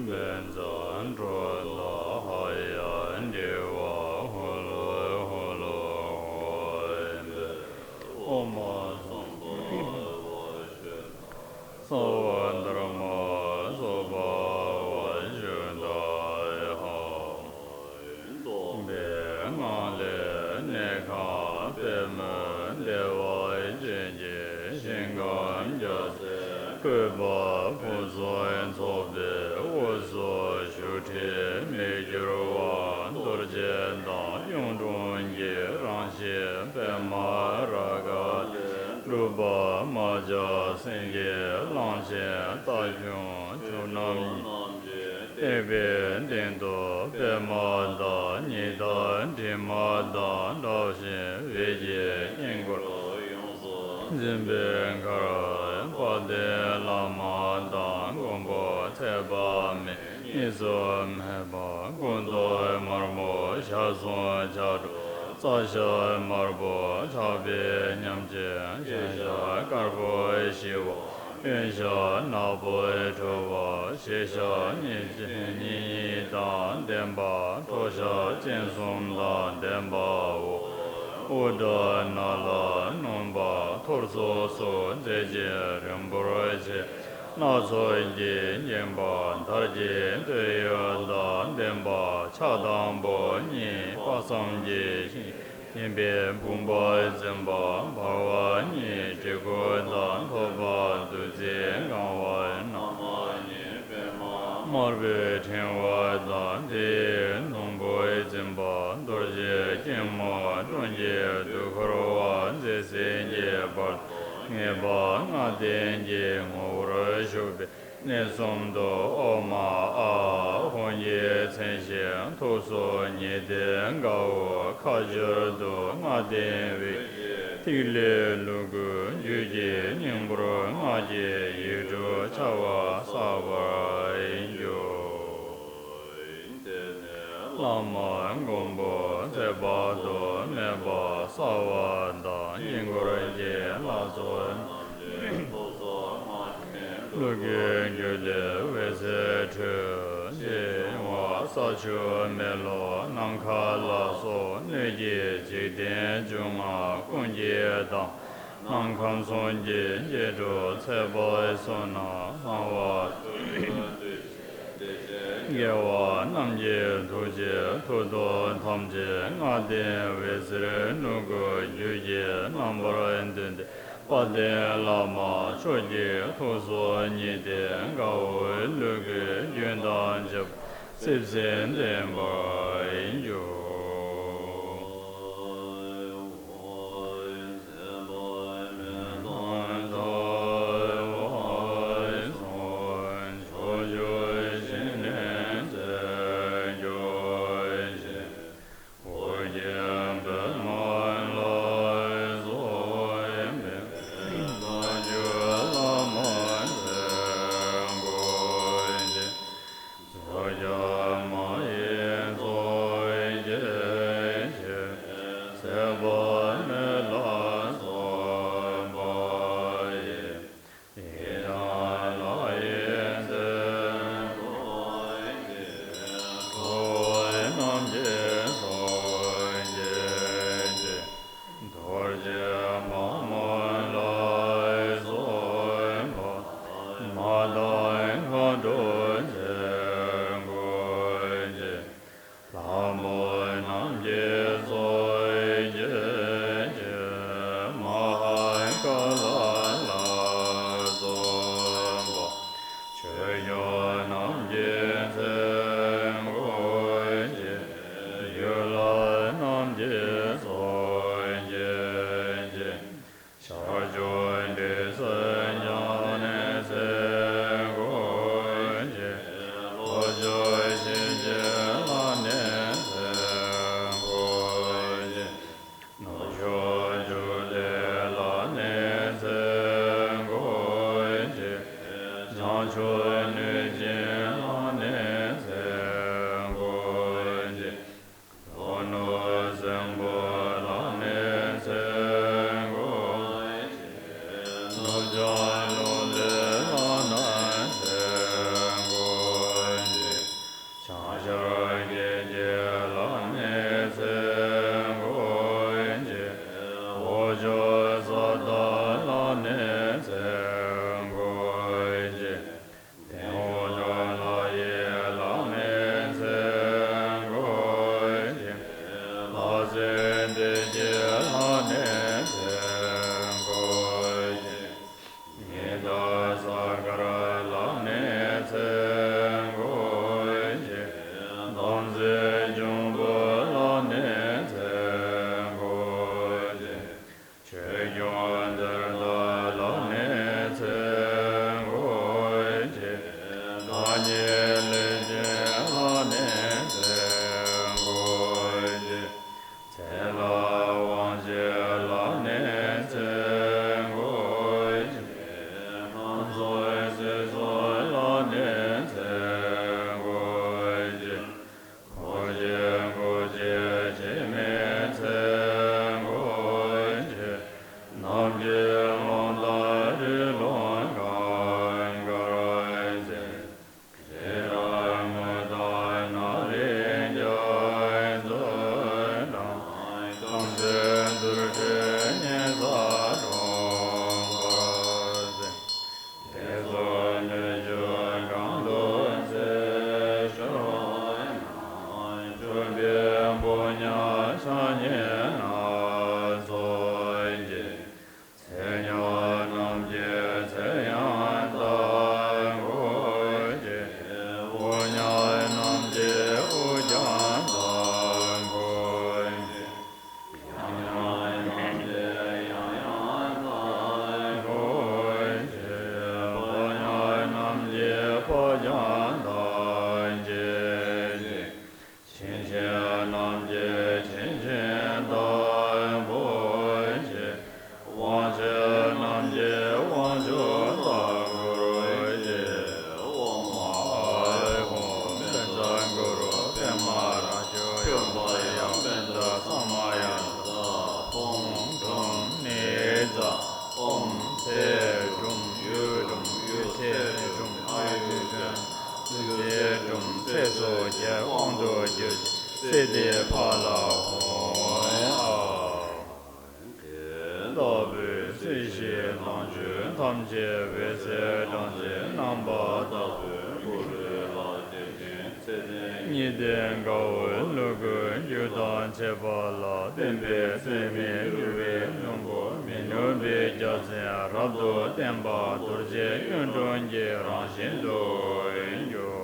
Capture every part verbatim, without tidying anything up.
བཛྲ་གྲོ་ལ་ཧ་ཡ་ཌི་ཝ་ཧུ་ལུ་ཧུ་ལུ་ཧོ་ཨེ་ཨོ་མ་སམ་བྷ་ཝ་ཤུདྡྷ། སརྦ་དྷརྨ་སོ་བྷ་ཝ་ཤུདྡྷ་ཧ། སྟོང་པའི་ངང་ལས་གནས་ཁང་པདྨོ་བདེ་བ་ཅན་གྱི་ཞིང་ཁམས་རྒྱ་མཚོའི་བཀོད་པ་ཕུན་སུམ་ཚོགས་པའི་དབུས་སུ་བཞུགས་ཁྲི་མི་འགྱུར་བ་རྡོ་རྗེ་དང་གཡུང་དྲུང་གི་རང་བཞིན་པདྨ་རཱ་ག་ལས་གྲུབ་པ་རྨ་བྱ་སེང་གེ་གླང་ཆེན་རྟ་ཁྱུང་ཁྱུང་རྣམས་ཀྱིས་བཏེགས་པའི་སྟེང་དུ་པདྨ་དང་ཉི་ཟླ་དྲི་མ་དང་འདྲ་ཞིང་འོད་ཀྱི་དཀྱིལ་འཁོར་ཡོངས་སུ་འཛིན་པའི་ཁར་དཔལ་ལྡན་བླ་མ་དང་མགོན་པོ་ཚེ་དཔག་མེད་གཉིས་སུ་མེད་པ་སྐུ་མདོག་དམར་པོ་ཞལ་གསུམ་ལྕགས་སྒྲོག་རྩ་ཞལ་དམར་པོ་ཕྱག་དཔེ་ཉམས་ཅན་ཞལ་ཞབས་དཀར་པོ་ཞི་བ། གཡོན་ཞབས་ནག་པོ་ཁྲོ་བོ། ཞི་ཞབས་གཉིས་གཉིས་དང་ལྡན་པ། ཁྲོ་ཞབས་སྤྱན་གསུམ་དང་ལྡན་པའོ། དབུ་སྐྲ་ནག་ལ་སྣུམ་པ་ཐོར་ཚུགས་སུ་མཛེས་བྱེད་རིང་པོར་བྱས། སྣ་ཚོགས་ཀྱིས་བརྒྱན་པ་དར་གྱི་སྟོད་གཡོགས་དང་ལྡན་པ། ཕྱག་དང་པོ་གཉིས་དཔག་བསམ་གྱི་ཤིང་། བརྒྱན་པའི་བུམ་པ་འཛིན་པ་འབར་བ་གཉིས། གྲི་གུག་དང་ཐོད་པ་བདུད་རྩིས་གང་བ། རྣམ་པ་གཉིས་པདྨ་དམར་པོའི་ཕྲེང་བ་དང་། དེའི་སྣམ་བུས་འཛིན་པ་རྡོ་རྗེ་སྐྱིལ་མོ་ཀྲུང་གིས་དུས་འཁོར་བ་མཛེས་སེང་གེའི་བར་དུ་ངེས་པ་ལྔ་ལྡན་གྱི་ངོ་བོར་བཞུགས་པའི་གནས་གསུམ་དུ་ཨོཾ་མ་ཨཱཿཧཱུྃ་གིས་མཚན་ཞིང་ཐུགས་སུ་ཉི་ཟླའི་མགར་བོ་ཁ་སྦྱོར་དུ་ལྔ་ལྡན་འོད་ཀྱི་ཐིག་ལེ་ལུ་གུ་རྒྱུད་ཀྱི་སྙིང་པོར་སྔགས་ཀྱི་ཡིག་འབྲུ་བྱ་བ་གསལ་བར་གྱུར། བླ་མ་མགོན་པོ་ཚེ་དཔག་ཏུ་མེད་པ་གསལ་བ་དང་། དཀྱིལ་འཁོར་གྱི་ལྷ་ཚོགས་རྣམས་ཀྱི་ཐུགས་སུ་སྔགས་ཀྱི་གླུ་གུ་རྒྱུད་ལས་འོད་ཟེར་འཕྲོས་ཏེ་ཡོང་བ། ས་ཆུ་མེ་རླུང་ནམ་མཁའ་ལ་སོགས་སྣོད་ཀྱི་འཇིག་རྟེན་བཅོ་ལྔ་ཀུན་གྱི་མདངས། ནམ་མཁའ་མཚོན་གྱི་སྐྱེ་འགྲོ་ཚེ་དཔག་བསོད་ནམས་བསགས་པ། དགེ་བ་རྣམས་ཀྱི་ཐུགས་རྗེས་མཐུ་སྟོབས་ཐམས་ཅད་ལྔ་ལྡན་འོད་ཟེར་ལུ་གུ་རྒྱུད་ཀྱི་རྣམ་པར་བསྡུས་ཏེ། དཔལ་ལྡན་བླ་མ་མཆོག་གི་ཐུགས་སུ་ཉི་ཟླའི་མགར་བོའི་གླུ་གུ་རྒྱུན་དང་བཅས་པ་སིབ་སིབ་ལྡན་པར་གྱུར། རྡོ་རྗེ་མ་མོ་ལ་སོགས་པ། མ་དང་མཁའ་འགྲོ་ཆེན་དགུ་བཅས། ལྷ་མོ་རྣམས་ཀྱི་ཚོགས་ཀྱིས་བརྒྱན། མ་ཧཱ་ཀཱ་ལ་ལ་སོགས་པ། ཆོས་སྐྱོང་རྣམས་ཀྱི་མཚན་དགུ་བཅས། སྒྱུ་ལུས་རྣམས་ཀྱི་ཚོགས་ཀྱིས་བརྒྱན། ཤར་ཕྱོགས་འདྲེ་སྲིན་ཉ་ནི་མཚན་དགུ་བཅས། ལྷོ་ཕྱོགས་གཤིན་རྗེ་ལ་ནི་མཚན་དགུ་བཅས། ནུབ་ཕྱོགས་སྒྱུ་ལུས་ལ་ནི་མཚན་དགུ་བཅས། བྱང་ཕྱོགས་གནོད་སྦྱིན་ལ་ནི་མཚན་དགུ་བཅས། ལྷོ་ནུབ་སྲིན་པོ་ལ་ནི་མཚན་དགུ་བཅས། ནུབ་བྱང་རླུང་ལུས་ལ་ནི་མཚན་དགུ་བཅས། ལས་སོགས་ཀྱི་དབང་དུ་གྱུར་ཅིང་སྲིད་དེའི་ཕ་ལ་འོང་ཨ། དེ་ལྟ་བུའི་སྲིད་ཞིའི་ལོངས་སྤྱོད་ཐམས་ཅད་འོད་ཟེར་སྦྲང་རྩིའི་རྣམ་པ་ལྟ་བུའི་སྐུ་རུ་ལ་བསྐྱེད་ཅིང་། ཚེ་རིང་གཉིས་ལྡན་དགའ་བོའི་ལུ་གུའི་རྒྱུ་དང་བཅས་པ་ལ་བརྟེན་པའི་ཚད་མེད་འགྱུར་བའི་གླིང་བུ་མི་ནུབ་པའི་རྒྱལ་མཚན་རབ་ཏུ་བརྟན་པ་རྡོ་རྗེ་གཡུ་སྒྲོན་གྱི་རང་བཞིན་དུ་གྱུར།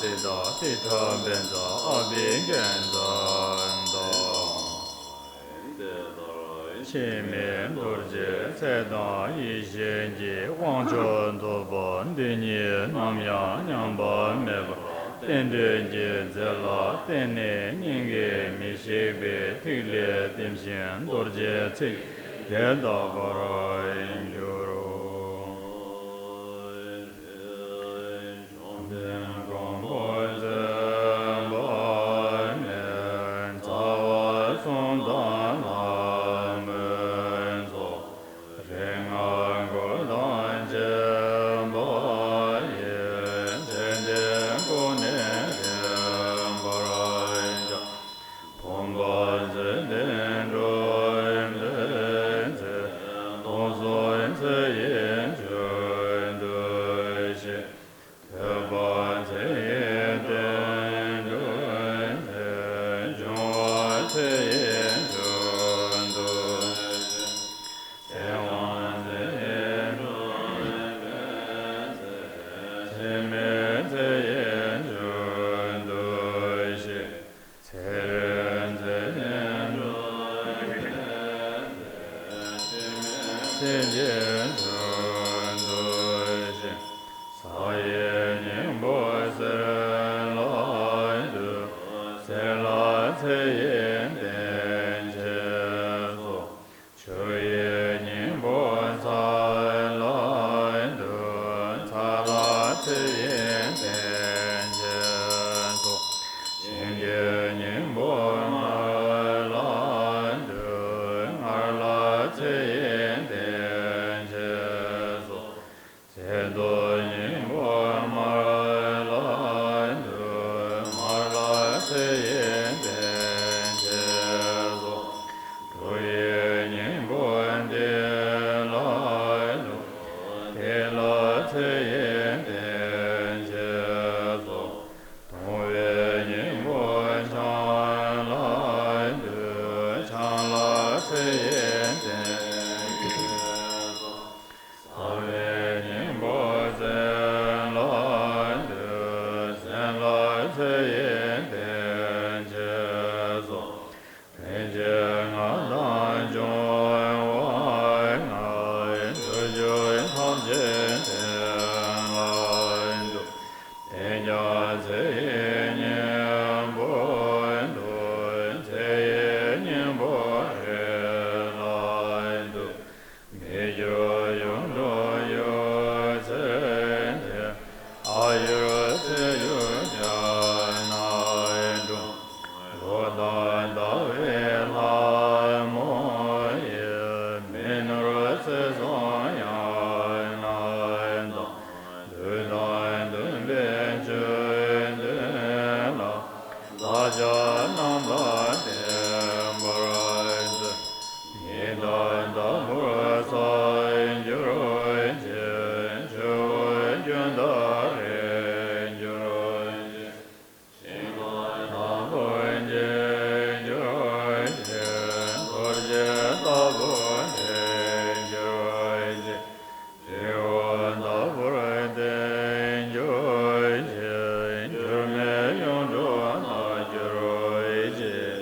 ཏི་ཏ་ཏི་ཏྲ་བཛྲ་ཨ་བྷི་ཝྱ་ཛ་ཏ། འཆི་མེད་རྡོ་རྗེ་ཚེ་དང་ཡེ་ཤེས་ཀྱི་དབང་མཆོག་རྫོགས་པ་འདི་ཉིད་ནམ་ཡང་ཉམས་པ་མེད་པར་རྟེན་འབྲེལ་གྱི་རྫས་ལ་བརྟེན་ནས་སྙིང་གའི་མི་ཤིགས་པའི་ཐིག་ལེ་བསྟིམ་ཞིང་རྡོ་རྗེའི་ཚིག་དེ་དག་པར་འགྱུར་རོ། བཅོམ་ལྡན་མགོན་པོ་སེམས་དཔའ་མེད་རྩ་བ་གསུམ་དང་ལྷ་མོའི་ཚོགས། རིགས་ལྔ་འཁོར་དང་བཅས་པ་ཡི། ཚེ་འདི་ཀུན་ནས་རིང་བར་བྱ། ཕོངས་པ་ཚེ་འདས་འགྲོ་བའི་ཚེ། སྡུག་བསྔལ་ཚེ་ཡི་རྒྱུར་འདུ་ཞིང་། ཐོས་པ་ཚེ་ཡི་རྟེན་འབྱུང་ཚེ། འབྱུང་བ་ཚེ་ཡི་རྒྱུར་འདུ་ཞིང་། ཚེ་དབང་ཚེ་ཡི་འགྲོ་བའི་ཚེ། ཚེ་མེད་ཚེ་ཡི་རྒྱུར་འདུ་ཞིང་། ཚེ་རིང་ཚེ་ཡི་འགྲོ་བའི་ཚེ། ཚེ་མེད་ཚེ་ཡི་རྒྱུར་འདུ་ཞིང་། ཚེ་ཡི་སྙིང་པོ་གསེར་ལ་འདུད། གསེར་ལ་ཚེ་ཡི་རྟེན་ཅན་གསོལ། ཆུ་ཡི་སྙིང་པོ་ཚྭ་ལ་འདུད། ཚྭ་ལ་ཚེ་ཡི་རྟེན་ཅན་གསོལ། ཤིང་གི་སྙིང་པོ་མར་ལ་འདུད། མར་ལ་ཚེ་ཡི་རྟེན་ཅན་གསོལ། ཚེ་ཏོག་སྙིང་པོ་མར་ལ་འདུད། མར་ལ་ཚེ་ཡི་རྟེན་ཅན་གསོལ། གྲོ་ཡི་སྙིང་པོ་ཏིལ་ལ་འདུད། ཏིལ་ལ་ཚེ་ཡི་རྟེན་ཅན་གསོལ། དུང་བའི་སྙིང་པོ་ཆང་ལ་འདུད། ཆང་ལ་ཚེ་ཡི་རྟེན་ཅན་གསོལ། ཟ་བའི་སྙིང་པོ་ཟན་ལ་འདུད། ཟན་ལ་ཚེ་ཡི་རྟེན་ཅན་གསོལ། རིན་ཆེན་ལྔ་དང་འབྱུང་བ་ལྔ། རྒྱུ་སྤྱོད་ཐམས་ཅད་དེ་ལ་འདུད། དེས་ཀྱང་ཚེ་ཡི་སྙིང་པོ་འདུད། ཚེ་ཡི་སྙིང་པོ་རི་ལ་འདུད། མི་འགྱུར་གཡུང་དྲུང་ཡུལ་ཚེ་འདིར། ཨ་ཡུར་ཚེ་ཡུལ་ཕྱག་ན་འགྲོ། ལོ་ཟླ་ཟླ་བའི་ལྷ་མོ་ཡི། མི་ནོར་ཚེ་བཟང་ཡང་ན་དང་། དུས་དང་ལྡན་པའི་ཆོས་འདི་ལ། བདག་ཅག་རྣམ་པ་བརྟན་པར་མཛོད། ཉི་ཟླ་ལྟ་བུར་གསལ་གྱུར་ཅིག། ཆོས་འཁོར་རྒྱུན་དུ་རིང་གྱུར་ཅིག། ཞིང་ཁམས་ལྟ་བུར་བརྗིད་གྱུར་ཅིག། རྡོ་རྗེ་ལྟ་བུར་བརྟན་གྱུར་ཅིག། རི་བོ་ལྟ་བུར་བརྟན་གྱུར་ཅིག། འགྱུར་མེད་གཡུང་དྲུང་ལྟར་གྱུར་ཅིག།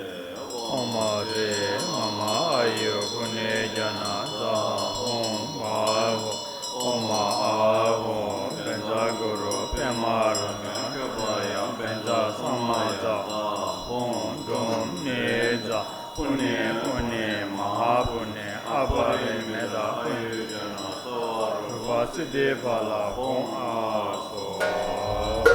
ཨོཾ་ཨ་རི་ཨ་མ་ཨ་ཡུ་ཀུ་ནི་ཛྙཱ་ན་ཛཿཧཱ་ཧཱུྃ་མ་ཧཱ་ཧཱུྃ། ཨོཾ་ཨཱཿཧཱུྃ་བཛྲ་གུ་རུ་པདྨ་རཱ་མ་ཤ་བྷཱ་ཡ་བཛྲ་ས་མ་ཛཿཧཱུྃ། ཌཱུཾ་ནི་ཛཿ་ཕུ་ནི་ཨུ་ནི་མ་ཧཱ་པུ་ནི་ཨ་པ་རི་མི་ཏ་ཨ་ཡུ་ཛྙཱ་ན་སརྦ་རོ་པ་སིདྡྷི་ཕ་ལ་ཧཱུྃ་ཨཱཿཧཱུྃ།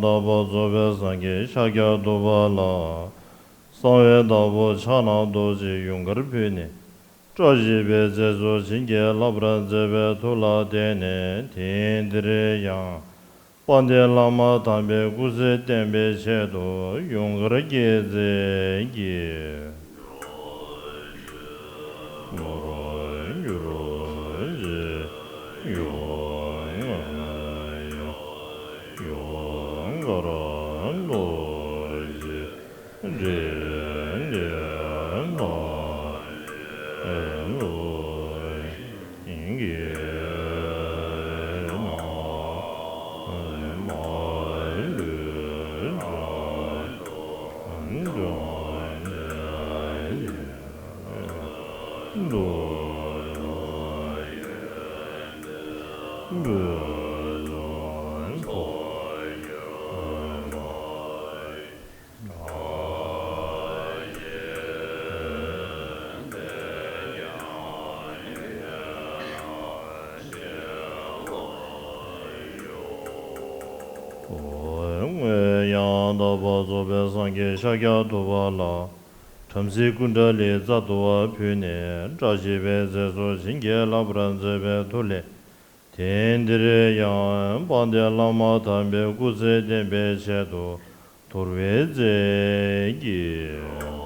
དག་པ་རྫོགས་པའི་སངས་རྒྱས་ཤཱཀྱ་ཐུབ་པ་ལ། གསང་བའི་བདག་པོ་ཕྱག་ན་རྡོ་རྗེས་ཡུངས་ཀར་ཕུལ་ནས། བཀྲ་ཤིས་པའི་རྫས་སུ་བྱིན་གྱིས་བརླབ་པར་མཛད་པའི་མཐུ་ལ་བརྟེན་ནས་དེང་འདིར་ཡང་། དཔལ་ལྡན་བླ་མ་དམ་པའི་སྐུ་ཚེ་བརྟན་པའི་ཆེད་དུ་ཡུངས་ཀར་བསྐྱེད་མཛད་ཀྱི། སྔོན་ཡང་དག་པར་རྫོགས་པའི་སངས་རྒྱས་ཤཱཀྱ་ཐུབ་པ་ལ། བྲམ་ཟེའི་སྐུ་འདྲ་ལི་ཙ་དུ་བ་ཕུལ་ནས། བཀྲ་ཤིས་པའི་རྫས་སུ་བྱིན་གྱིས་བརླབ་པར་མཛད་པའི་མཐུ་ལས། དེང་འདིར་ཡང་དཔལ་ལྡན་བླ་མ་དམ་པའི་སྐུ་ཚེ་བརྟན་པའི་ཆེད་དུ་དུར་བའི་རྫས་ཀྱི།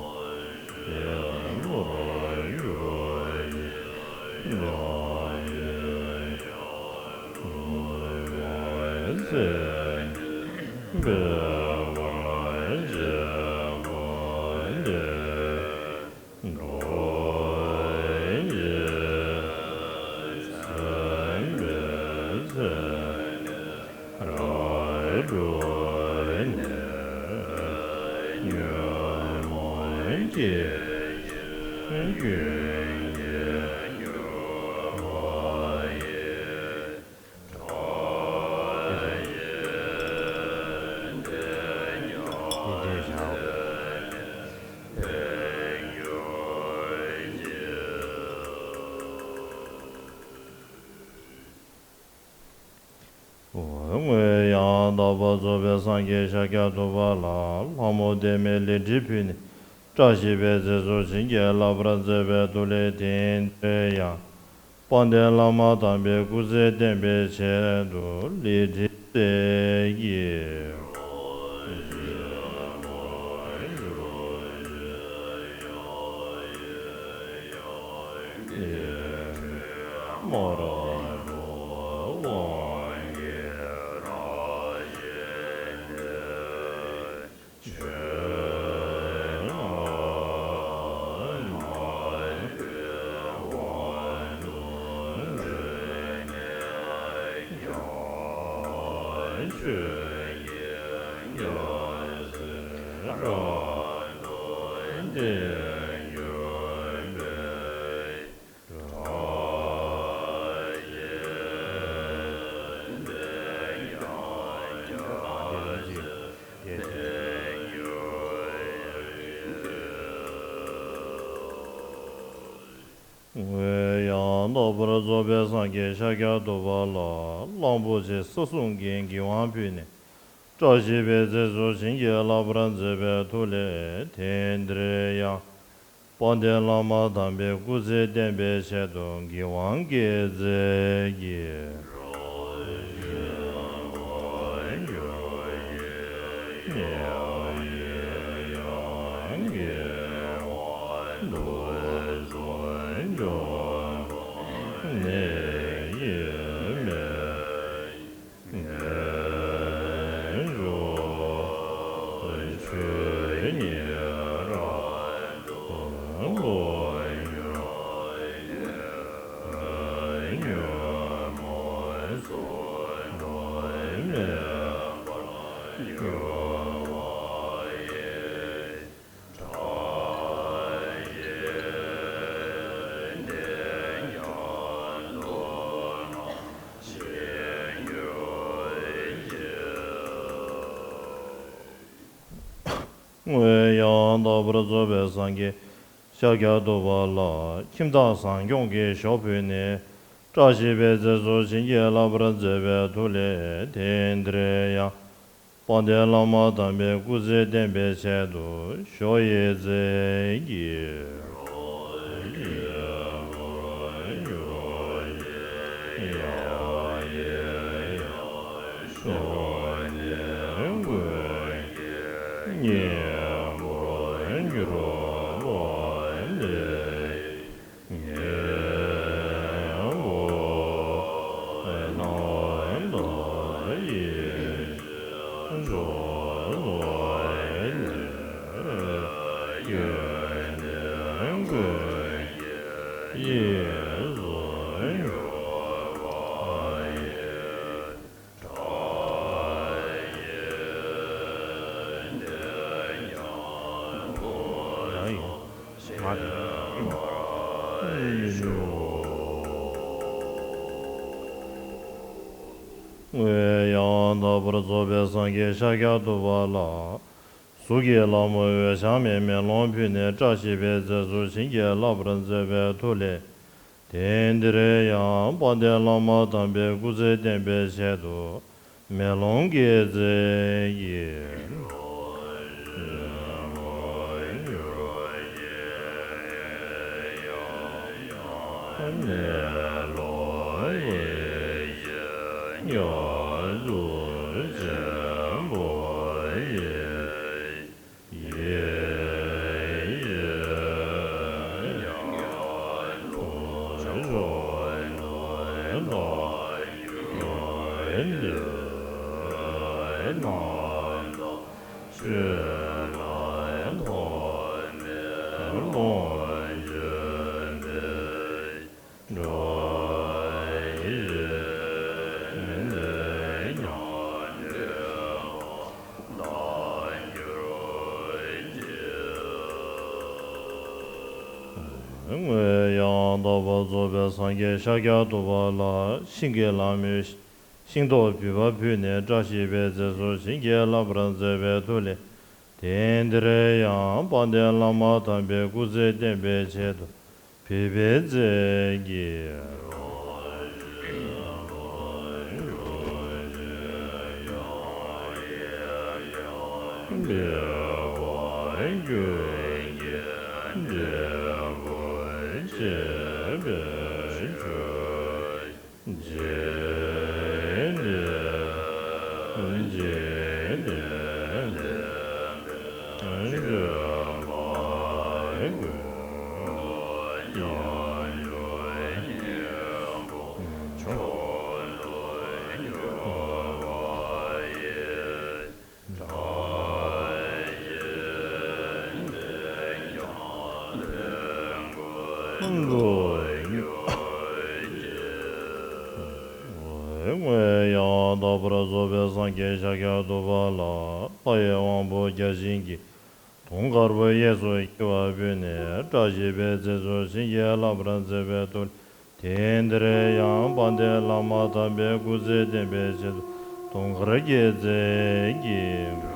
སྔོན་ཡང་དག་པར་རྫོགས་པའི་སངས་རྒྱས་ཤཱཀྱ་ཐུབ་པ་ལ་ལྷ་མོ་བདེ་མོའི་ལི་ཁྲི་ཕུལ་ནས། བཀྲ་ཤིས་པའི་རྫས་སུ་བྱིན་གྱིས་བརླབ་པར་མཛད་པའི་མཐུ་ལས་དེང་འདིར་ཡང་། དཔལ་ལྡན་བླ་མ་དམ་པའི་སྐུ་ཚེ་བརྟན་པའི་ཆེད་དུ་ལི་ཁྲི་རྫས་ཀྱི། སྔོན་ཡང་དག་པར་རྫོགས་པའི་སངས་རྒྱས་ཤཱཀྱ་ཐུབ་པ་ལ་གླང་པོ་ཆེ་ས་སྲུང་གི་གི་ཝང་ཕུལ་ནས། བཀྲ་ཤིས་པའི་རྫས་སུ་བྱིན་གྱིས་བརླབ་པར་མཛད་པའི་མཐུ་ལས་དེང་འདིར་ཡང་། དཔལ་ལྡན་བླ་མ་དམ་པའི་སྐུ་ཚེ་བརྟན་པའི་ཆེད་དུ་གི་ཝང་བསྐྱེད་མཛད་ཀྱི། སྔོན་ཡང་དག་པར་རྫོགས་པའི་སངས་རྒྱས་ཤཱཀྱ་ཐུབ་པ་ལ་ཁྱིམ་བདག་བཟང་སྐྱོང་གི་ཞོ་ཕུལ་ནས། བཀྲ་ཤིས་པའི་རྫས་སུ་བྱིན་གྱིས་བརླབ་པར་མཛད་པའི་མཐུ་ལས་དེང་འདིར་ཡང་། དཔལ་ལྡན་བླ་མ་དམ་པའི་སྐུ་ཚེ་བརྟན་པའི་ཆེད་དུ་ཞོ་ཡི་རྫས་ཀྱི། སྔོན་ཡང་དག་པར་རྫོགས་པའི་སངས་རྒྱས་ཤཱཀྱ་ཐུབ་པ་ལ། གཟུགས་ཀྱི་ལྷ་མོ་འོད་འཆང་མའི་མེ་ལོང་ཕུལ་ནས་བཀྲ་ཤིས་པའི་རྫས་སུ་བྱིན་གྱིས་བརླབ་པར་མཛད་པའི་མཐུ་ལས། དེང་འདིར་ཡང་དཔལ་ལྡན་བླ་མ་དམ་པའི་སྐུ་ཚེ་བརྟན་པའི་ཆེད་དུ། མེ་ལོང་གི་རྫས་ཀྱི། སྔོན་ཡང་དག་པར་རྫོགས་པའི་སངས་རྒྱས་ཤཱཀྱ་ཐུབ་པ་ལ་ཤིང་གི་ལྷ་མོས་ཤིང་ཏོག་བུམ་པ་ཕུལ་ནས་བཀྲ་ཤིས་པའི་རྫས་སུ་བྱིན་གྱིས་བརླབ་པར་མཛད་པའི་མཐུ་ལས། དེང་འདིར་ཡང་དཔལ་ལྡན་བླ་མ་དམ་པའི་སྐུ་ཚེ་བརྟན་པའི་ཆེད་དུ། བུམ་པའི་རྫས་ཀྱི། སྔོན་ཡང་དག་པར་རྫོགས་པའི་སངས་རྒྱས་ཤཱཀྱ་ཐུབ་པ་ལ་ལྷ་ཡི་དབང་པོ་བརྒྱ་བྱིན་གྱིས། དུང་དཀར་པོ་གཡས་སུ་འཁྱིལ་བ་ཕུལ་ནས་བཀྲ་ཤིས་པའི་རྫས་སུ་བྱིན་གྱིས་བརླབ་པར་མཛད་པའི་མཐུ། དེང་འདིར་ཡང་དཔལ་ལྡན་བླ་མ་དམ་པའི་སྐུ་ཚེ་བརྟན་པའི་ཆེད་དུ། དུང་དཀར་གྱི་རྫས་ཀྱིས།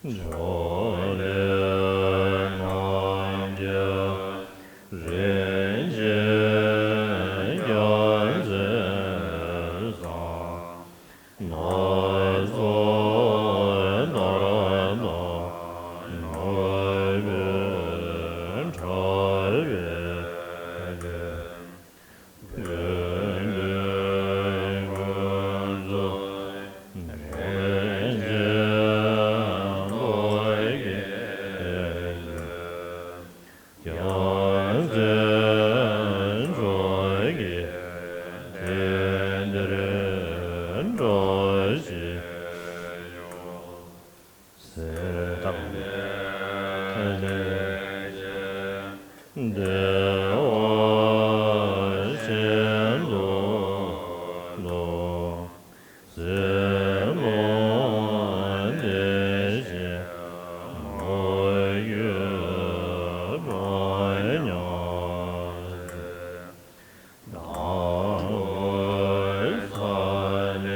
ཕྱོགས་ལས་ནམ་མཁའ་རིན་ཆེན་རྒྱ་མཚོའི་ཟེར། སྣ་ཚོགས་སྣར་ཐང་ནོར་བུས་གྲུབ་པའི་ལྷས། ཕན་བདེ་ཀུན་སྩལ་རིན་ཆེན་ཐོད་ཀྱི་ལྷས། རྒྱལ་བསེན་ཕྱོགས་ཀྱི་ལྷས་འདིར་འགྲོ་ཞིག་ཟེར། བདེ་བ་ཅན་དུ་ལོངས་སྤྱོད་པ་ཉིད་ཀྱི་མོས་གུས་མཉམ་བཞག་དང་པོའི་ས་ནས་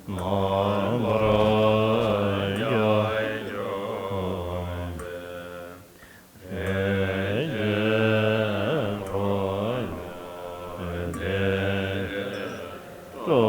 མ་འབར་རྒྱ་ཁྱོན་པའི་ལྷས་ཀྱི་འཁོར་ལོ་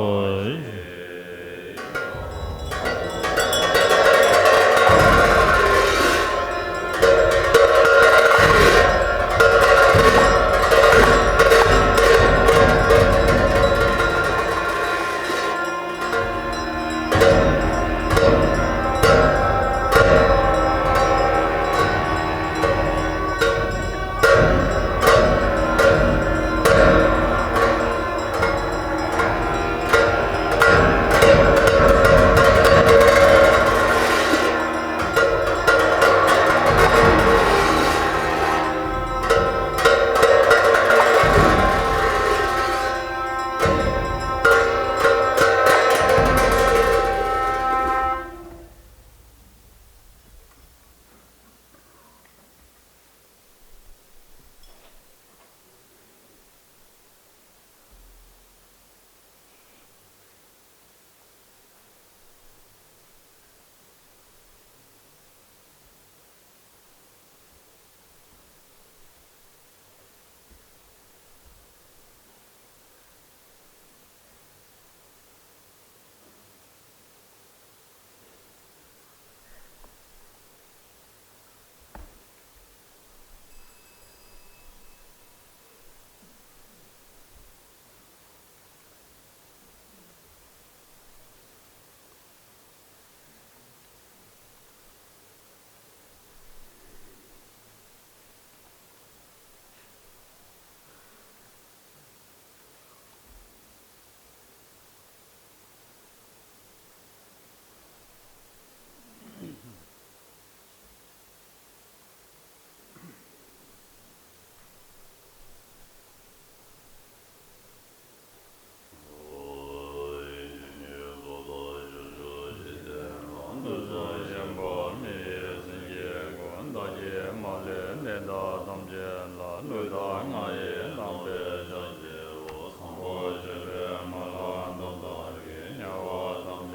བརྟན་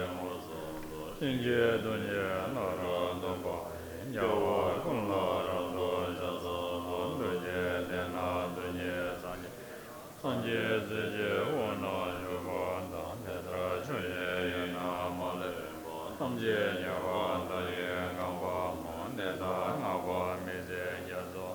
པོར་གཏོད་ཅིག་ལྷན་ཅིག་ཏུ་ཉལ་ལ་རབ་ཏུ་བྱ་སོ། འདུ་བྱེད་དེ་ན་འདུ་བྱེད་སངས་རྒྱས་སངས་རྒྱས་སྲས་ཀྱི་དབུས་ན་བཞུགས་པ་དང་། དེ་ལྟར་ཆོས་བཞིན་ཡོད་ན་མ་ལུས་པ་ཐམས་ཅད་ཉེ་བར་བལྟ་ཞིང་བསྔགས་པ་མོ། དེ་ལྟར་བསྔགས་པ་མི་ཟད་རྒྱ་མཚོ།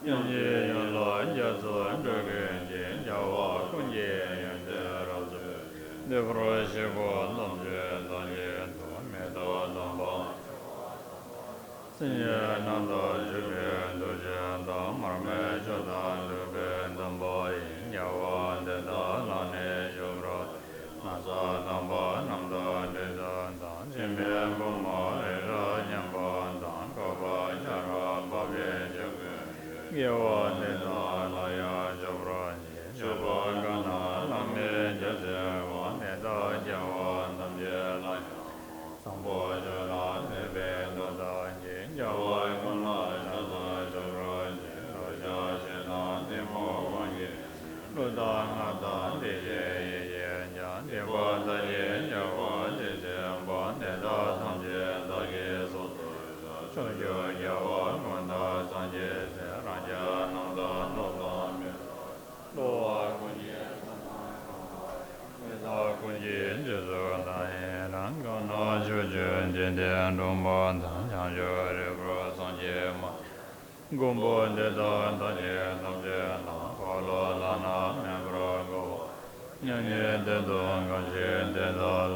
ཉམས་ཀྱི་ཡུལ་ལ་རྒྱ་མཚོ་འཕྲོས་ཀུན་གྱི། རྒྱལ་བ་ཀུན་གྱི་ཡོན་ཏན་རབ་རྫོགས་ཀྱི། འདི་ཕར་གཤེགས་པ་ཐམས་ཅད་བདག་གིས་བསྟོད། མི་ལྟ་སྟོན་པ་མཆོག་དང་། སེམས་ཅན་རྣམས་དང་མཆོད་པའི་ཐུགས་རྗེ་དང་། མར་མེ་མཆོག་དང་བདུག་པའི་འཛུམ་པ་ཡིས། རྒྱལ་བ་འདི་དག་ལ་ནི་མཆོད་པར་བསྟོད། ན་བཟའ་དམ་པ་རྣམས་དང་དྲི་བསུང་དང་། འཆི་མེད་ཕུང་པོ་རེག་བྱ་མཉམ་པ་དང་། བཀོད་པ་ཆར་པ་འབབ་པའི་ཆུ་ཀུན་ཡོད། དགེ་བ་འདི་དག་ལ་ཡང་མཆོད་པར་བགྱི། མཆོད་པ་གང་དག་བླ་མེད་རྒྱལ་སྲས་ཀུན། དེ་དག་རྒྱལ་བ་ཐམས་ཅད་ལ་ཡང་། བཟང་པོ་སྤྱོད་ལ་འདུད་པའི་མཐུ་དང་བཅས། རྒྱལ་བ་ཀུན་ལ་ཕྱག་འཚལ་མཆོད་པར་བགྱི། འདོད་ཆགས་ཞེ་སྡང་གཏི་མུག་ཀུན་གྱིས་ཀླུ་དང་སྔགས་དང་སྡིག་བཤགས་ཡེ་ཤེས་ཀྱང་། སྡིག་པ་ལྟ་བུའི་སྐྱེ་བོ་ཇི་སྲིད་པ། དེ་དག་ཐམས་ཅད་ ཕྱོགས་བཅུའི་རྒྱལ་བ་ཀུན་དང་སངས་རྒྱས་སྲས། རང་རྒྱལ་རྣམས་དང་སློབ་དཔོན་མི་འགྲོ། འགྲོ་བ་ཀུན་གྱི་སེམས་དང་ཁམས་དང་། མི་རྟག་ཀུན་གྱི་རྗེས་སུ་བདག་ཡི་རང་། གང་ན་ཕྱོགས་བཅུའི་འཇིག་རྟེན་འགྲོ་མ་དང་། བྱང་ཆུབ་རིགས་དྲུག་སངས་རྒྱས་མ། མགོན་པོ་འདི་དག་ཐམས་ཅད་ཐམས་ཅད་དང་། འཁོར་ལོ་བླ་ན་མེད་པར་བསྐོར་བ། མྱ་ངན་འདས་དང་འགྲོ་བ་ཀུན་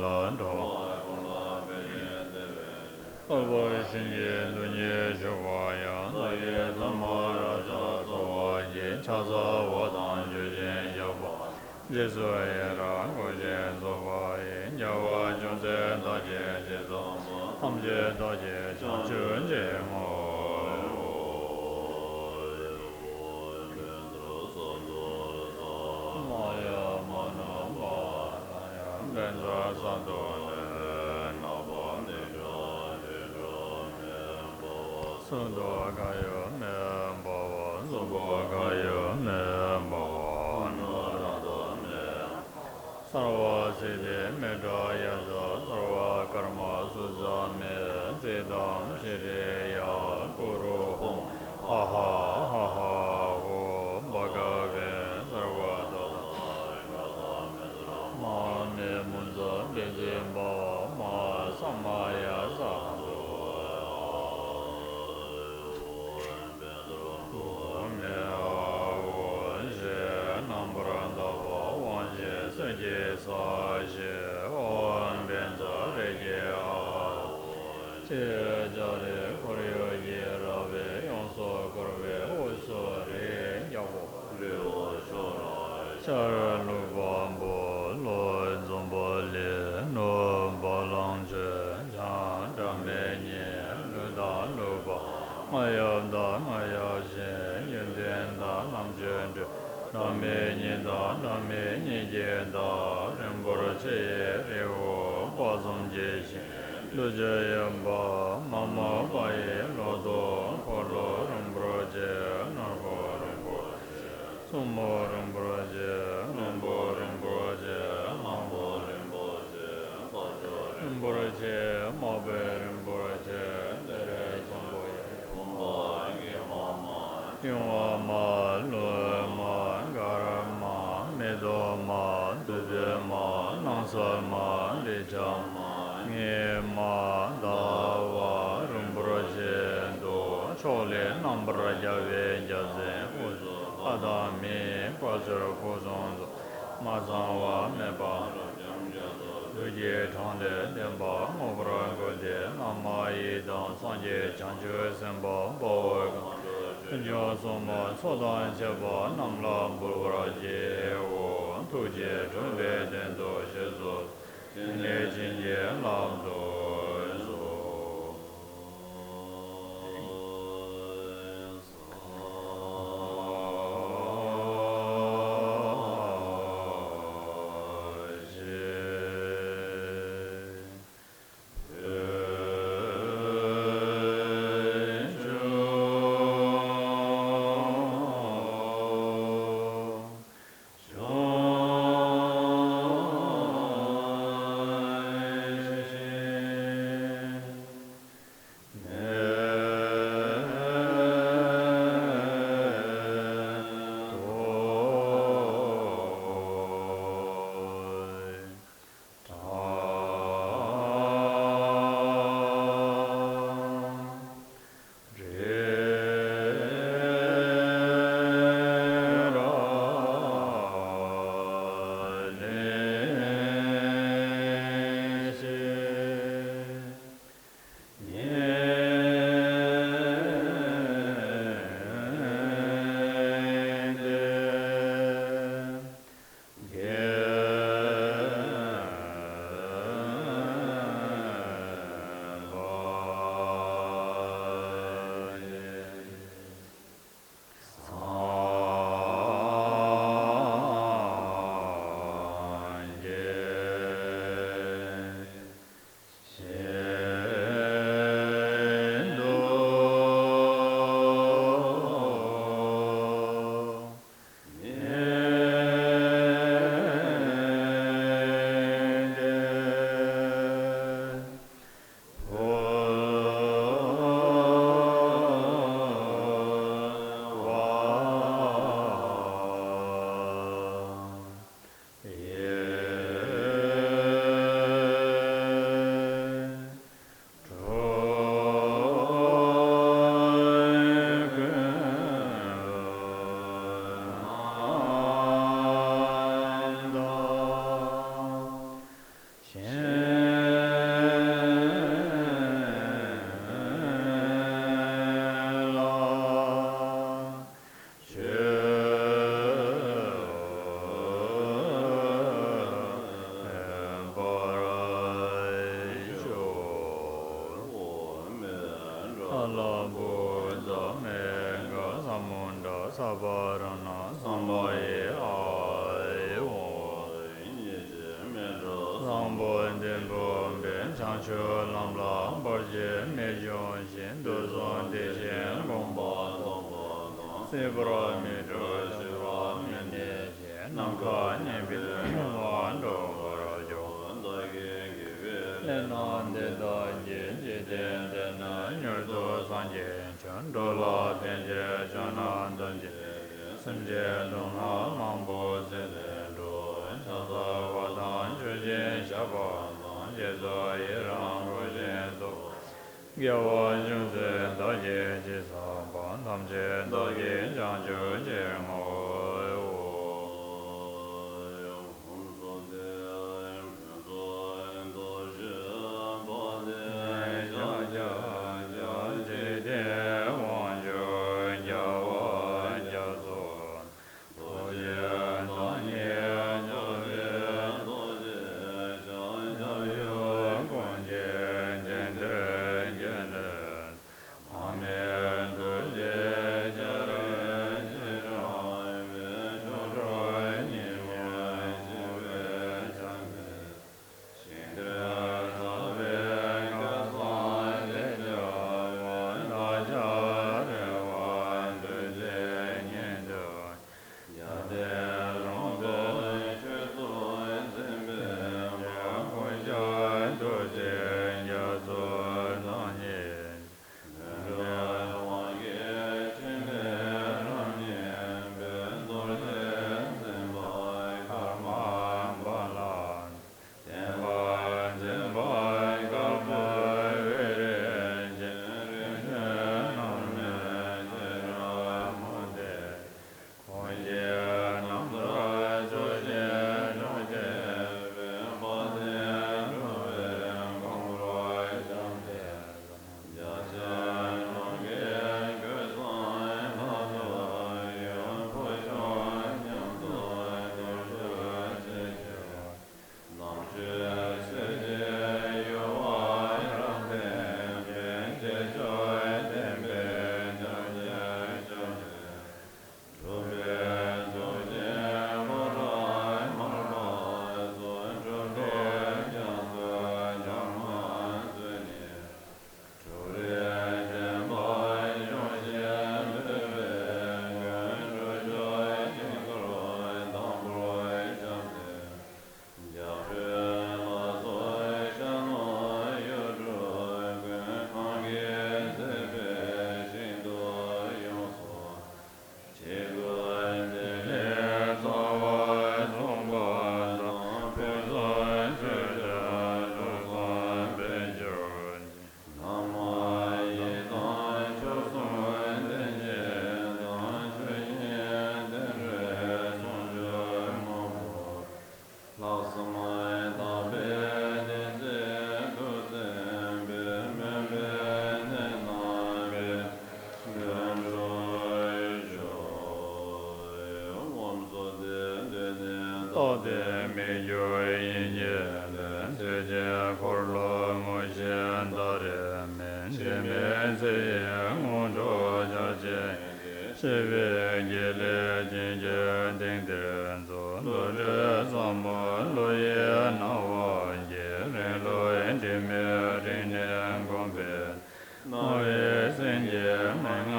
ལ་འགྲོ་བ་ཀུན་ལ་ཕན་ཕྱིར་བདེ་བའི་རྒྱུ། ལྷག་པར་གཞན་གྱི་སྡུག་བསྔལ་གཅོད་པ་ཡང་། བདག་གིས་ཐོག་མར་བསགས་པའི་ཕྱག་རྫོགས་ཀྱི། ཕྱག་འཚལ་བ་དང་མཆོད་ཅིང་བཤགས་པ། རྗེས་སུ་ཡི་རང་བསྐུལ་ཞིང་གསོལ་བ་ཡི། རྒྱལ་བ་ཅུང་ཟད་བདག་གིས་ཅི་བསགས་པ། ཐམས་ཅད་བདག་གིས་བྱང་ཆུབ་ཕྱིར་བསྔོ། མ་ཡ་མ་ནུ་མ་ར་ཡ། བཛྲ་སཏྭ་ནི་ནཱ་པ་ནི་ཤ་ཤི་ཤ་མི་བྷ་བ། སུ་ཏོ་ག་ཡུ་མི་བྷ་བ། སུ་པོ་ག་ཡུ་མི་བྷ་བ། ཨ་ནུ་ར་ཏ་མི། སརྦ་སིདྡྷི་མི་ཏྲ་ཡ་ཛ། སརྦ་ཀརྨ་སུ་ཛ་མི། ཙིཏྟཾ་ཤྲི་ཡ་ཀུ་རུ་ཧཱུྃ། ཧ་ཧ་ཧ་ཧ་ཧོ། བྷ་ག་བྷེ་སརྦ་ཏ་ཐཱ་རི་ཀ་ཐ་མི་ཙ་ན་མ་ཧཱ་མི་མུཉྩ་བི་ཛི་བྷ་བ་མ་ཧཱ་ས་མ་ཡ་ས་ཧ་ཏུ། ཨོཾ་བཛྲ་ཨ་ཧོ་ཞེས་རྣམ་པར་དག་པ་དབང་ཆེན་གསེར་གྱི་ས་གཞི། ཨོཾ་བཛྲ་རིགས་ཀྱི་ཨ་ཧོ་ཞེས་ལྕགས་རིའི་ཁོར་ཡུག་གི་ར་བས་ཡོངས་སུ་བསྐོར་བའི་དབུས་སུ་རིའི་རྒྱལ་པོ་ལུས་པོ་མཆོག་ལ་ཤར་ལུས་འཕགས་པོ། ལྷོ་འཛམ་བུ་གླིང་། ནུབ་བ་ལང་སྤྱོད། བྱང་སྒྲ་མི་སྙན། ལུས་དང་ལུས་འཕགས། རྔ་ཡབ་དང་རྔ་ཡབ་གཤིན། ཡོན་ཏན་དང་ལམ་གྱི་འབྲས། སྒྲ་མི་སྙན་དང་སྒྲ་མི་སྙན་གྱི་བདག་རིན་པོ་ཆེ་ཡི་རིལ་བུ་དཔག་བསམ་གྱི་ཤིང་། རྡོ་རྗེ་གཡོན་པ། མ་མོ་པ་ཡི་ལོ་ཏོག་འཁོར་ལོ་རིན་པོ་ཆེ། ནོར་བུ་རིན་པོ་ཆེ། སྲུ་མོ་རིན་པོ་ཆེ། བློན་པོ་རིན་པོ་ཆེ། གླང་པོ་རིན་པོ་ཆེ། རྟ་མཆོག་རིན་པོ་ཆེ། དམག་དཔོན་རིན་པོ་ཆེ། གཏེར་ཆེན་པོ་ཡི་བུམ་པ་ཨེ་ཀ་མ་མ། གཡུང་བ་མ། ལུས་མ། མགར་མ། མེ་ཏོག་མ། བདུག་སྤོས་མ། སྣང་གསལ་མ། འདོད་ཆགས་མ། ངན་མ། ཟླ་བ་རིན་པོ་ཆེ་འདུ། ཕྱོགས་ལས་རྣམ་པར་རྒྱལ་བའི་རྒྱལ་མཚན་དབུས་སུ། ལྷ་དང་མིའི་དཔལ་འབྱོར་ཕུན་སུམ་ཚོགས། མ་ཚང་བ་མེད་པ། རབ་འབྱམས་རྒྱ་མཚོ། རྡུལ་གྱི་གྲངས་ལས་འདས་པ། མངོན་པར་བཀོད་དེ། བླ་མ་ཡི་དམ་སངས་རྒྱས་བྱང་ཆུབ་སེམས་དཔའ་དཔའ་བོ་དཀོན་མཆོག་སྲུང་མ་ཚོགས་དང་བཅས་པ་རྣམས་ལ་འབུལ་བར་བགྱིའོ། ཐུགས་རྗེས་དྲན་པའི་དོན་དུ་ཞེས་སོགས་སུ། དེ་ནས་བྱིན་གྱིས་བརླབ་ཏུ་གསོལ། ལ་བུ་ཟ་མེ་ག་ས་མུ་འདྲ་ས་པ་ར་ན་སམ་བྷ་ཡེ་ཨ་ཡེ་ཝ། བཟང་པོ་ལྡན་པོ་འབད་བྱང་ཆུབ་ལམ་ལ་བར་ཆད་མེད་འབྱུང་ཞིང་དུས་གསུམ་བདེ་ཞིང་གོམས་པ་ལྡོག་པ་དང་སྲིད་པར་མི་འགྲོ་ཤི་བ་མི་གནས་ཤིང་ནམ་མཁའ་མཉམ་པའི་དབང་འགྲོ་བར་འགྱུར། བདག་གིས་དགེ་བའི་ལས་རྣམས་འདི་དག་གིས། འཇིག་རྟེན་འདི་ན་མྱུར་དུ་སངས་རྒྱས་འགྲོ་ལ་ཕན་ཕྱིར་ཕྱོགས་རྣམས་སྟོན་ཏེ། སེམས་ཅན་སྡུག་བསྔལ་མང་པོ་སེལ་བའི་གྲོགས། ཕྱག་འཚལ་བ་དང་མཆོད་ཅིང་བཤགས་པ་དང་། རྗེས་སུ་ཡི་རང་བསྐུལ་ཞིང་གསོལ་བ། དགེ་བ་ཅུང་ཟད་བདག་གིས་ཅི་བསགས་པ། ཐམས་ཅད་བདག་གིས་བྱང་ཆུབ་ཕྱིར་བསྔོ། རྟག་སྟེ་མི་འགྱུར་དབྱིངས་ཀྱི་གདན། ཚེ་གཅིག་འཁོར་ལོ་ངོ་ཤེས་ཟླ་རེ་མིན། འཆི་མེད་ཚེ་ཡི་དངོས་གྲུབ་ཆར་ཆེན་གྱི། སྲིད་པའི་དགེ་ལེགས་ཅན་གྱི་སྟེང་དེར་འཛུལ། བློ་གྲོས་ཟབ་མོ་བློ་ཡི་སྣང་བ་སྐྱེས། རིང་ལུགས་དྲི་མེད་རིམས་ནད་འགོམ་པའི། སྣང་བའི་སེང་གེ་མན་ངག་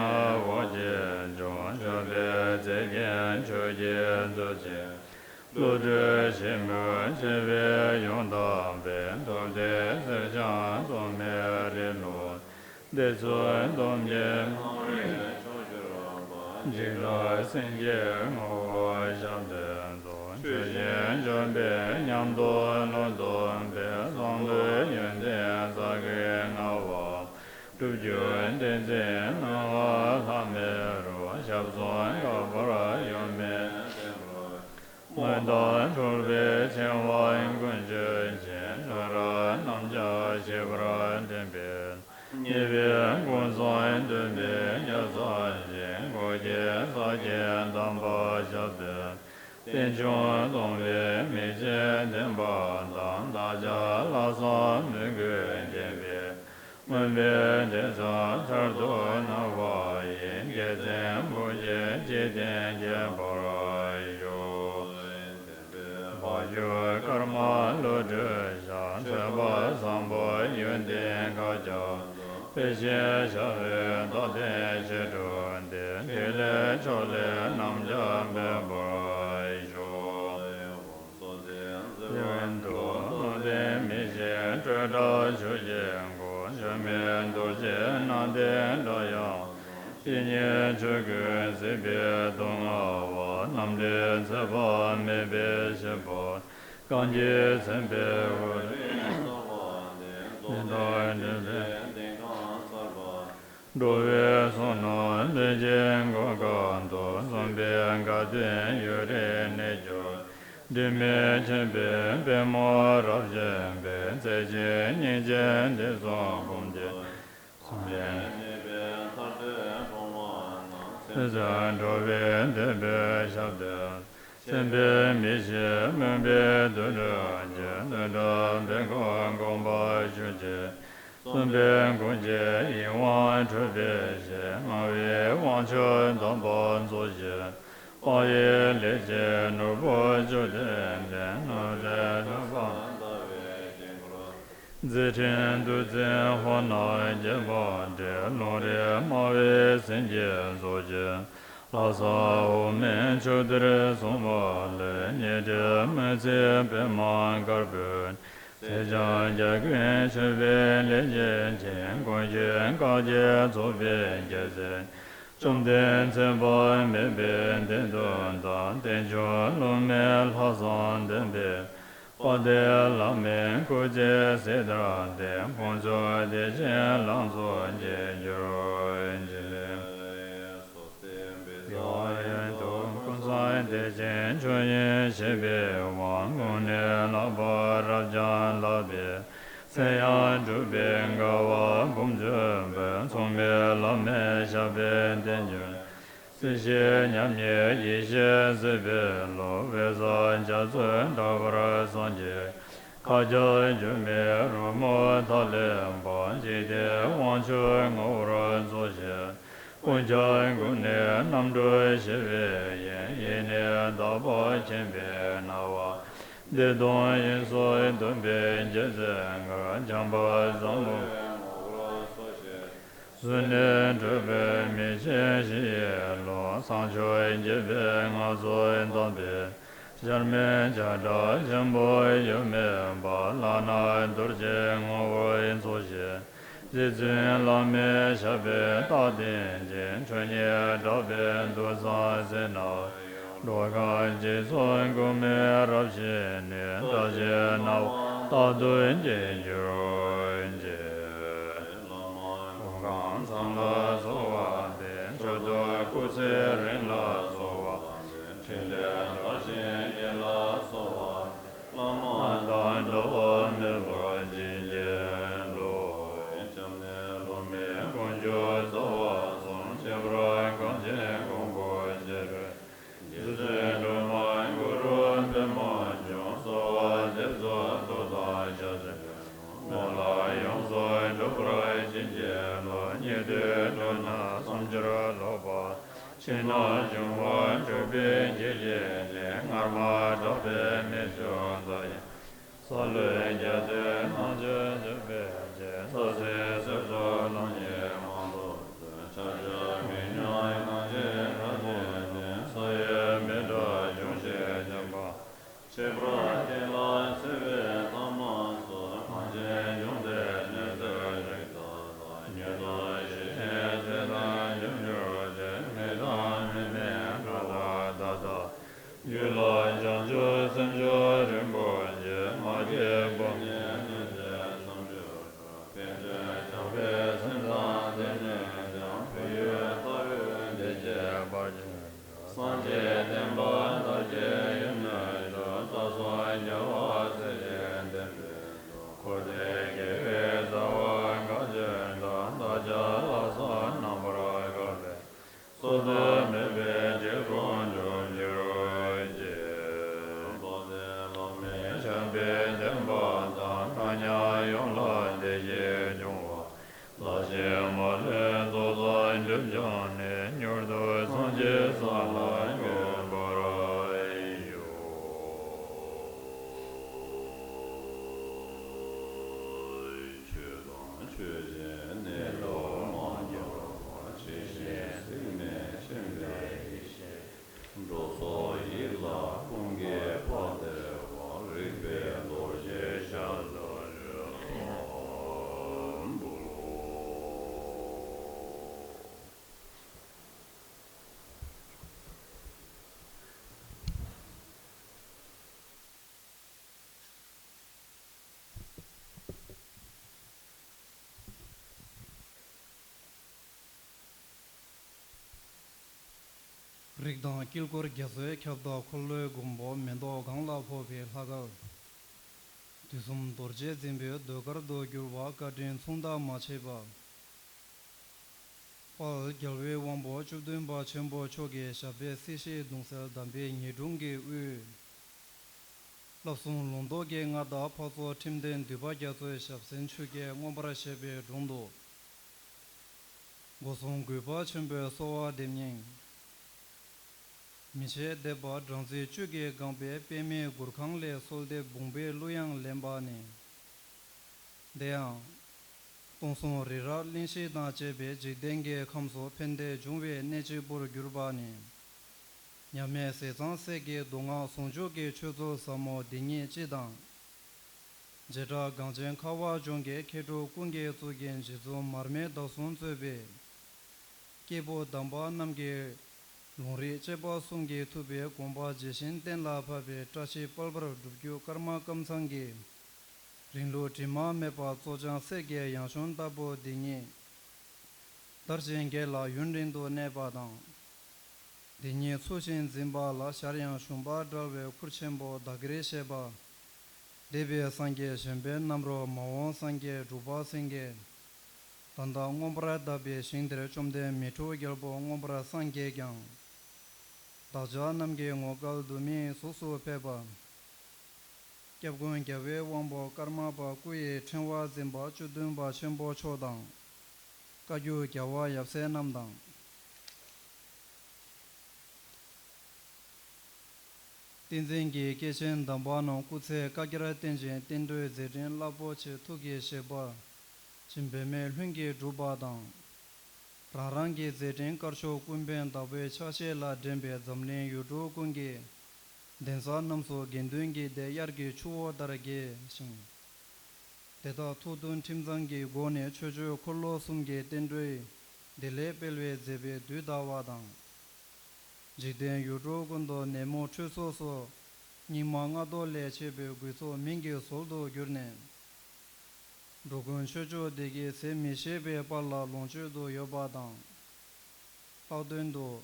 འོད་ཀྱིས་བསྐྱོད། མཆོད་པའི་ཚིག་རྒྱན་ཆོས་ཀྱི་མཛོད་ཅིག། བློ་གྲོས་ཆེན་པོས་ཆེ་བའི་ཡང་དག་པའི། ཐུབ་བསྟན་གསེར་སྦྱངས་བཙོ་མའི་རིལ་བུ། བདེ་མཆོག་སྟོབས་ཀྱིས་སྣང་བས་ཕྱོགས་གྱུར་པ། འཇིགས་སྐྲག་སེང་གེའི་ངོ་བོ་ཞབས་བརྟན་གཙོ། ཆོས་བཞིན་སྤྱོད་པའི་ཉམས་རྟོགས་ལུང་སྟོན་པའི། བསམ་ལྷུན་ཡོན་ཏན་ས་དགུའི་མངའ་འོག་སྒྲུབ་བརྒྱུད་བསྟན་འཛིན་སྣང་བ་ལྷམ་མེ་རུ། ཞབས་ཟུང་དཀར་པོར་གཡོན་མའི་སྟེང་དུ། མངོན་རྟོགས་འཁྲུལ་པའི་འཆིང་བ་ཀུན་གཅོད་ཅིང་། ལྷོད་རབ་གནམ་ལྕགས་ཞིབ་པར་འཐེན་པའི། ཉེས་པའི་ཀུན་བཟང་འདུན་པའི་རྒྱལ་ཚབ་ཅིང་། འགོག་བྱེད་ས་སྐྱའི་དམ་པ་ཞབས་པད། རྟེན་འབྱུང་སྟོང་པའི་མིག་ཅན་ལྡན་པ་དང་། བདག་ཅག་ལྷག་བསམ་མོས་གུས་བསྐྱེད་པའི། མུན་པའི་དྲི་ཟ་ཚར་དུ་སྣང་བ་ཡི། དགེ་མཚན་སྤུངས་ཀྱི་འཇིག་རྟེན་ཁྱད་པར་ཤོག། བ་ཕྱུགས་སྐར་མ་ལོ་དྲུག་ཞག་ཚོད་དཔག་བཟང་པོ་ཡོན་ཏན་མཁའ་ཁྱབ་འདུ། དཔེ་བཞིན་ཤར་བའི་རྟགས་ལྡན་ཕྱི་སྒྲུབ་སྡེ། ཐིག་ལེ་ཕྱོགས་ལས་རྣམ་རྒྱལ་འཕེལ་བར་ཤོག། ཡོན་དུ་བློ་ལྡན་མི་ཤེས་སྤྲོས་བྲལ་ཆོས་ཀྱི་སྒོ། གཞོམ་མེད་རྡོ་རྗེ་སྣ་ལྡན་སྒྲ་དབྱངས་དང་། ཇི་སྙེད་ཆོས་ཀུན་གཟིགས་པའི་སྡུག་བསྔལ་བ། རྣམ་འདྲེན་ཚེ་དཔག་མེད་པའི་ཤེས་པ། གང་གིས་མཚན་དཔེའི་འོད་རིས་གསལ་བ་འདི། རྫོགས་སངས་རྒྱས་པའི་གདེང་ཁང་གསར་པ། འགྲོ་བའི་བསོད་ནམས་ལས་ཀྱི་གོ་སྐབས་དང་། བསམ་པའི་དགའ་སྟོན་ཡུན་རིང་གནས་གྱུར། དྲི་མེད་མཁྱེན་པའི་པད་མོ་རབ་བཞད་པའི། རྩེ་གཅིག་སྙིང་རྗེའི་འདི་གསུང་འབུམ་གྱི། བསམ་པས་མཉེས་པའི་མཐར་ཐུག་སྒོ་མང་རྣམས། སེམས་ཅན་འགྲོ་བའི་བདེན་པའི་ཞབས་རྗེས། མཚན་དཔེ་མི་ཤེས་མུན་པའི་དུད་འགྲོ་ཀྱི། ལུས་འགྲོ་བའི་འཁོར་བསྒོམ་པར་ཞུ་ཅིག། བསམ་པའི་ཀུན་གྱི་ཡིད་དབང་འཕྲོག་པའི་ཞིང་། ལྔ་བའི་དབང་ཕྱུག་དམ་པ་རྫོགས་བྱེད། དཔག་ཡས་ལས་ཀྱི་ནོར་བུ་བཅུད་ལྡན་ལྡན། ནོར་རྫས་འཕྲོག་པ་ཟླ་བའི་དཀྱིལ་འཁོར། མཛད་འཕྲིན་བདུད་རྩིའི་ཕོ་ནག་རྒྱས་པར་བྲིས། ལུང་རིགས་སྨྲ་བའི་སེང་གེ་རྫོགས་བྱེད། ལྷ་ས་འོག་མིན་ཆུ་གཏེར་སྲུང་བ་ལས། ཉི་ཁྲི་མུན་བཙུན་པད་མ་དཀར་པོའི། སྲས་ཀྱང་རྒྱལ་ཀུན་མཆོད་པའི་ལས་ཀྱི་མཁན། ཀུན་མཁྱེན་བཀའ་བརྒྱད་རྫོགས་པའི་རྒྱལ་མཚན། བཅོམ་ལྡན་མཚན་དཔག་མེད་པའི་གདན་དུ་གདའ། རྟེན་འབྱུང་བསླུ་མེད་ལྷག་བསམ་ལྡན་པའི། དཔལ་ལྡན་བླ་མའི་སྐུ་ཚེ་ཟད་མཐར་ཐུག། དཀོན་མཆོག་བདེ་ཆེན་ལམ་སོགས་རྒྱས་གྱུར་ཅིག། ཡོན་དུ་ཀུན་བཟང་བདེ་ཆེན་མཆོག་ཡིན་ཞེས་པའི་དབང་། དངོས་གནས་ལྷག་པར་རབ་འབྱམས་ལྷག་པའི་མཚན་ཡང་གྲུབ་པའི་དགའ་བ་འབུམ་འཇུག་པའི། མཚུངས་མེད་བླ་མའི་ཞབས་པད་བརྟན་གྱུར། སྲིད་ཞིའི་ཉམས་ཉེས་ཡེ་ཤེས་སྲིད་པའི་བློ། འོད་གསལ་རྒྱ་མཚོའི་འདྲ་བར་སངས་རྒྱས། མཁའ་ཁྱབ་སྒྱུ་མའི་རོལ་མོ་ཐག་ལས་འབར། འཇིག་རྟེན་དབང་ཕྱུག་ངོ་བོར་རྫོགས་བྱེད། ཀུན་ཁྱབ་སྒོ་ནས་རྣམ་གྲོལ་ཞི་བའི་དབྱིངས། ཡེ་ནས་དག་པ་མཁྱེན་པའི་སྣང་བ། བདེ་སྟོང་དབྱིངས་སུ་སྟོན་པའི་རྒྱལ་སྲས་ངག། འཇམ་དཔལ་ཟབ་མོ་གཟུགས་ནས་འཕྲོས་པའི་མི་ཕྱེད་ཞི་ཡི་ལྷུན། སངས་མཆོག་དགྱེས་པའི་མངའ་གསོལ་དམ་པའི། ཞལ་མི་བྱ་བྲག་ཆེན་པོ་གཡོ་མེད་པ། ལག་ན་རྡོ་རྗེ་ངོ་བོར་རྫོགས་བྱེད། རྗེ་བཙུན་བླ་མའི་ཞབས་པད་རྟག་བརྟན་ཅིང་། ཁྲོ་གཉེར་དྲག་པོས་འདུ་ཚང་ཟིལ་གནོན། འགྲོ་ཁམས་འཇིག་ཚོགས་འགུགས་མེད་རབ་ཞི་ནས། བཀྲ་ཤིས་སྣང་བ་རྟག་ཏུ་སྐྱེ་གྱུར་ཅིག། བླ་མ་སྐུ་ཁམས་ཚང་ལ་གསོལ་བ་འདེབས། མཆོག་ཐུན་སྐུ་ཚེ་རིང་ལ་གསོལ་བ་འདེབས། ཕྲིན་ལས་དར་ཞིང་རྒྱས་ལ་གསོལ་བ། བླ་མ་དང་འབྲལ་བ་མེད་པར་བྱིན་གྱིས་རློབས། སྐྱབས་གནས་བླ་མའི་དཀོན་མཆོག་རྩ་བ་གསུམ། ཁྱད་པར་གངས་ཅན་ཀོང་པོ་ཤེས་རབ། རྗེ་བཙུན་སྒྲོལ་མ་གུ་རུ་པདྨ་འབྱུང་། གསོལ་བ་འདེབས་སོ་ཐུགས་དམ་ཞལ་བཞེས་པའི། སྨོན་ལམ་ཡོངས་སུ་འགྲུབ་པར་བྱིན་གྱིས་རློབས། སྙིགས་དུས་འགྲོ་ན་བསམ་སྦྱོར་ལོག་པ། ཕྱི་ནང་འབྱུང་བ་འཁྲུགས་པའི་གེགས་ཀྱིས་ནི། སྔར་མ་གྲགས་པའི་མི་བསྐྱོད་རྩ་ཡི། སཱ་ལུའི་རྒྱ་མཚོའི་རྣམ་དཔྱོད་འཇུག་པའི་ཕྱིར། ས་སྲིན་སྲིབ་སོགས་རྣམ་གཉིས་མང་དུ་སོན། ཁྱབ་བྱ་མི་མཉམ་གངས་ཅན་རབ་བརྟན་ཅིང་། ས་ཡི་མི་འདྲ་འབྱུང་བཞི་འཇོམས་པ། ཁྱད་པར་དེ་ལ་བརྩེ་བའི་ལྷ་མ་སོགས། གངས་ཅན་ལྗོངས་འདིར་གནས་སའི་རིགས་དག་དང་། ཉེ་དང་ཞི་ཞིང་ཟས་དང་ལྗོན་ཤིང་ཅན། མི་དང་མི་མིན་འགྲོ་དང་བདག་དང་། རྒྱུད་ལ་བྱང་ཆུབ་སེམས་མཆོག་རིན་པོ་ཆེ། མ་སྐྱེས་བུ་ནི་ནུས་ཅན་བསམ་སྦྱོར་སྤྲུལ། ཕན་ཚུན་ ལྷ་ཞིང་མ་ལུས་རྫོགས་སངས་རྒྱས་ཀྱང་ནི། མྱུར་དུ་སངས་རྒྱས་ས་ལ་འགོད་པར་ཤོག། ཆོས་དང་ཆོས་ཅན་ནི་ལོག་མ་གྱུར་པ། ཇི་བཞིན་གཟིགས་ནས་ཆོས་འདི་ཡི་ཕྱིར། འགྲོ་ཚོགས་ཡིད་ལ་ཀུན་གྱིས་བག་བསྟོད་པ། རིག་པའི་རྡོ་རྗེའི་ཞབས་སུ་བཞུགས་པ་འབུལ། རིགས་དང་དཀྱིལ་འཁོར་རྒྱ་མཚོའི་ཁྱབ་བདག་འཁོར་ལོའི་མགོན་པོ་མེ་ཏོག་གང་ལ་ཕོག་པའི་ལྷ་སྐལ། དུས་གསུམ་རྡོ་རྗེ་འཛིན་པའི་ཟློས་གར་དུ་གྱུར་པ། བཀའ་དྲིན་མཚུངས་ཟླ་མ་ཆད་པ། དཔལ་རྒྱལ་བའི་དབང་པོ་བཅུ་བདུན་པ་ཆེན་པོ་མཆོག་གི་ཞབས་པད་སྲིད་ཞིའི་གདུང་སྲས་དམ་པའི་ཉི་སྲིན་གྱི་དབུས། བསླབ་གསུམ་ལུང་རྟོགས་ཀྱི་མངའ་བདག་འཕགས་ཚོགས་ཁྲིམས་ལྡན་འདུས་པ་རྒྱ་མཚོའི་ཞབས་སེན་ཆུ་སྐྱེས་མངོན་པར་བཞད་པའི་དྲུང་དུ། སྒོ་གསུམ་གུས་པ་ཆེན་པོས་གསོལ་བ་འདེབས་སྙིང་། མི་ཕྱེད་སྡེ་པ་སྦྲང་རྩི་བཅུད་ཀྱིས་གང་བའི་པདྨའི་གུར་ཁང་ལས་གསོལ་འདེབས་བུམ་པའི་གླུ་དབྱངས་ལེན་པ་ནི། དེ་ཡང་། སྟོང་གསུམ་རི་རབ་གླིང་བཞི་དང་བཅས་པའི་འཇིག་རྟེན་གྱི་ཁམས་སུ་ཕན་བདེ་འབྱུང་བའི་གནད་གཅིག་པུར་གྱུར་པ་ནི། མཉམ་མེད་ཟས་གཙང་སྲས་ཀྱི་མདོ་སྔགས་ཟུང་འཇུག་གི་ཆོས་ཚུལ་ཟབ་མོ་འདི་ཉིད་སྤྱི་དང་། བྱེ་བྲག་གངས་ཅན་ཁ་བ་ལྗོངས་ཀྱི་མཁས་གྲུབ་ཀུན་གྱི་གཙུག་རྒྱན་རྗེ་བཙུན་མར་མེ་མདའ་ཟུང་གཙོས་པའི་སྐྱེས་བུ་དམ་པ་རྣམས་ཀྱི་ལུང་རིགས་བཅས་པ་གསུམ་གྱིས་ཐུབ་པའི་དགོངས་པ་ཇི་བཞིན་གཏན་ལ་ཕབ་པའི་བཀྲ་ཤིས་དཔལ་འབར་སྒྲུབ་བརྒྱུད་ཀརྨ་ཀམ་ཚང་གི་རིང་ལུགས་དྲི་མ་མེད་པ་གཙོ་བྱང་སྲས་ཀྱི་ཡང་ཤུན་ལྟ་བུ་འདི་ཉིད་དར་ཞིང་རྒྱས་ལ་ཡུན་རིང་དུ་གནས་པ་དང་། འདི་ཉིད་ཚུལ་བཞིན་འཛིན་པ་ལ་ཞར་ཡང་ཞུམ་པ་བྲལ་བའི་ཁུར་ཆེན་པོ་བདག་གིར་བཞེས་པ། འདས་པའི་སངས་རྒྱས་གཞན་ཕན་རྣམ་རོལ་མ་འོངས་སངས་རྒྱས་འབྲུག་པ་སེང་གེ། ད་ལྟ་མངོན་པར་དག་པའི་ཞིང་དེར་བཅོམ་ལྡན་མི་འཁྲུགས་རྒྱལ་པོ་མངོན་པར་སངས་རྒྱས་ཀྱང་། བདག་ཅག་རྣམས་ཀྱི་ངོ་སྐལ་དུ་མའི་གཟུགས་སུ་ཕེབས་པ། སྐྱབས་མགོན་རྒྱལ་བའི་དབང་པོ་ཀརྨ་པ་སྐུ་ཡི་ཕྲེང་བ་འཛིན་པ་བཅུ་བདུན་པ་ཆེན་པོ་མཆོག་དང་། བཀའ་བརྒྱུད་རྒྱལ་བ་ཡབ་སྲས་རྣམས་དང་། བསྟན་འཛིན་གྱི་སྐྱེས་ཆེན་དམ་པ་རྣམས་སྐུ་ཚེ་བསྐལ་བརྒྱར་བརྟན་ཅིང་བསྟན་འགྲོའི་མཛད་འཕྲིན་རླབས་པོ་ཆེ་ཐུགས་ཀྱི་བཞེད་པ་བྱིན་པའི་མེ་ལྷུན་གྱིས་གྲུབ་པ་དང་། རང་རང་གི་མཛད་འཕྲིན་དཀར་ཕྱོགས་ཀུན་ཕན་བདག་པོའི་ཕྱག་བཞེས་ལ་འདྲེན་པའི་འཛམ་གླིང་ཡུལ་གྲུ་ཀུན་གྱི་གདན་ས་རྣམས་སུ་དགེ་འདུན་གྱི་སྡེ་དབྱར་གྱི་ཆུ་བོ་ལྟར་རྒྱས་ཤིང་། དེ་དག་ཐུགས་མཐུན་ཁྲིམས་གཙང་གི་སྒོ་ནས་ཆོས་སྤྱོད་འཁོར་ལོ་གསུམ་གྱི་བསྟན་འགྲོའི་བདེ་ལེགས་སྤེལ་བའི་མཛད་པའི་དུས་ཟླ་བ་དང་། འཇིག་རྟེན་ཡུལ་གྲུ་ཀུན་ཏུ་ནད་མུག་འཁྲུལ་སོ་སོགས་སྙིགས་མ་ལྔ་བདོ་ལས་མཆེད་པའི་རྒུད་ཚོགས་མིང་གི་ཟོལ་དུ་གྱུར་ནས། འགྲོ་ཀུན་ཆོས་མཆོག་བདེ་སྐྱིད་ཟད་མི་ཤེས་པའི་དཔལ་ལ་ལོངས་སྤྱོད་དུ་ཡོད་པ་དང་། ལྷག་དོན་དུ།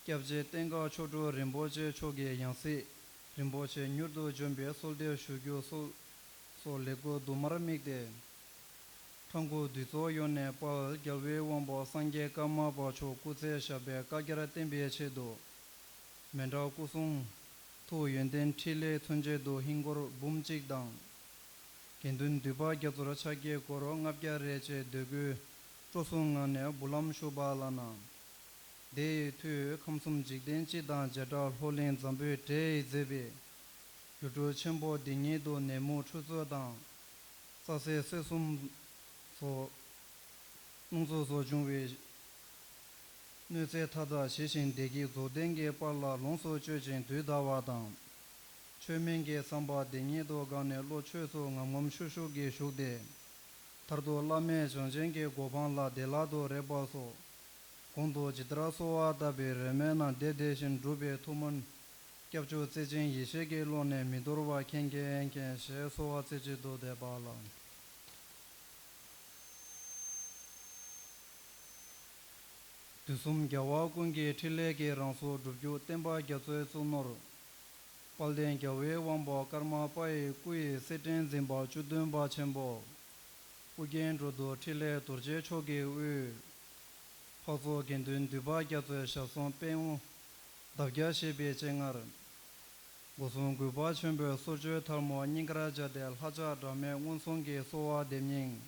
སྐྱབས་རྗེ་བསྟན་དགའ་མཆོག་སྤྲུལ་རིན་པོ་ཆེ་མཆོག་གི་ཡང་སྲིད་རིན་པོ་ཆེ་མྱུར་དུ་འབྱོན་པའི་གསོལ་འདེབས་ཞུ་རྒྱུ་སོགས་སོགས་ལེགས་སྐུ་དུ་མར་དམིགས་ཏེ། ཁྲ་འགུ་འདུས་ཚོགས་ཡོངས་ནས་དཔལ་རྒྱལ་བའི་དབང་པོ་སངས་རྒྱས་ཀརྨ་པ་མཆོག་སྐུ་ཚེ་ཞབས་པད་བསྐལ་བརྒྱར་བརྟན་པའི་ཆེད་དུ། མཎྜལ་སྐུ་གསུང་ཐུགས་ཡོན་ཏན་ཕྲིན་ལས་མཚོན་བྱེད་དུ་ཧིན་སྒོར་འབུམ་གཅིག་དང་། དགེ་འདུན་འདུས་པ་རྒྱ་མཚོར་ཕྱག་བགྱིས་སྒོར་ལྔ་བརྒྱ་རེ་བཅས་འདོད་དགུའི་སྤྲོ་གསུམ་ངང་ནས་འབུལ་ལམ་ཞུ་བ་ལགས་ན། དེ་ཡི་མཐུས་ཁམས་གསུམ་འཇིག་རྟེན་སྤྱི་དང་བྱེ་བྲག་ལྷོ་གླིང་འཛམ་བུའི་གྲས་ཡིས་མཛེས་པའི་ཡུལ་གྲུ་ཆེན་པོ་འདི་ཉིད་དུ་ནད་མུག་འཁྲུག་རྩོད་དང་། རྩྭ་སའི་གསོད་གསུམ་སོགས། སྣུམ་འཚོ་སོགས་འབྱུང་བའི་གནོད་འཚེ་མཐའ་དག་ཞི་ཞིང་བདེ་སྐྱིད་རྫོགས་ལྡན་གྱི་དཔལ་ལ་ལོངས་སུ་སྤྱོད་ཅིང་དུས་འདའ་བ་དང་། ཆོས་མིན་གྱི་བསམ་པ་འདི་ཉིད་དུ་བསྒང་ནས་བློ་ཆོས་སུ་ངམ་ངམ་ཤུགས་ཤུགས་ཀྱིས་ཞུགས་ཏེ། མཐར་ཐུག་བླ་མེད་བྱང་ཆེན་གྱི་གོ་འཕང་ལ་བདེ་བླག་ཏུ་རེག་པ་སོགས། གོང་དུ་ཇི་ལྟར་གསོལ་བ་བཏབ་པའི་རེ་སྨོན་རྣམས་བདེ་བདེ་བཞིན་འགྲུབ་པའི་ཐུགས་སྨོན། སྐྱབས་མཆོག་བརྩེ་ཆེན་ཡེ་ཤེས་ཀྱི་ཀློང་ནས་མི་འདོར་བར་མཁྱེན་མཁྱེན་མཁྱེན་ཞེས་གསོལ་བ་རྩེ་གཅིག་ཏུ་འདེབས་པ་ལགས། དུས་གསུམ་རྒྱལ་བ་ཀུན་གྱི་ཕྲིན་ལས་ཀྱི་རང་གཟུགས་སྒྲུབ་བརྒྱུད་བསྟན་པ་རྒྱ་མཚོའི་གཙུག་ནོར། དཔལ་ལྡན་རྒྱལ་བའི་དབང་པོ་ཀརྨ་པ་ཡི་སྐུ་ཡི་གསེར་ཕྲེང་འཛིན་པ་བཅུ་བདུན་པ་ཆེན་པོ། ཨོ་རྒྱན་འགྲོ་འདུལ་ཕྲིན་ལས་རྡོ་རྗེ་མཆོག་གི་དབུས། འཕགས་ཚོགས་དགེ་འདུན་འདུས་པ་རྒྱ་མཚོའི་ཞབས་ཟུང་པད་ངོས་འདབ་བརྒྱ་བཞད་པའི་སྤྱན་སྔར། སྒོ་གསུམ་གུས་པ་ཆེན་པོས་གསོལ་མཆོད་ཐལ་མོ་སྙིང་གར་སྦྱར་ཏེ་ལྷ་ཕྱག་སྦྲགས་མའི་མངོན་སུམ་གྱི་གསོལ་བ་འདེབས་སྙིང་།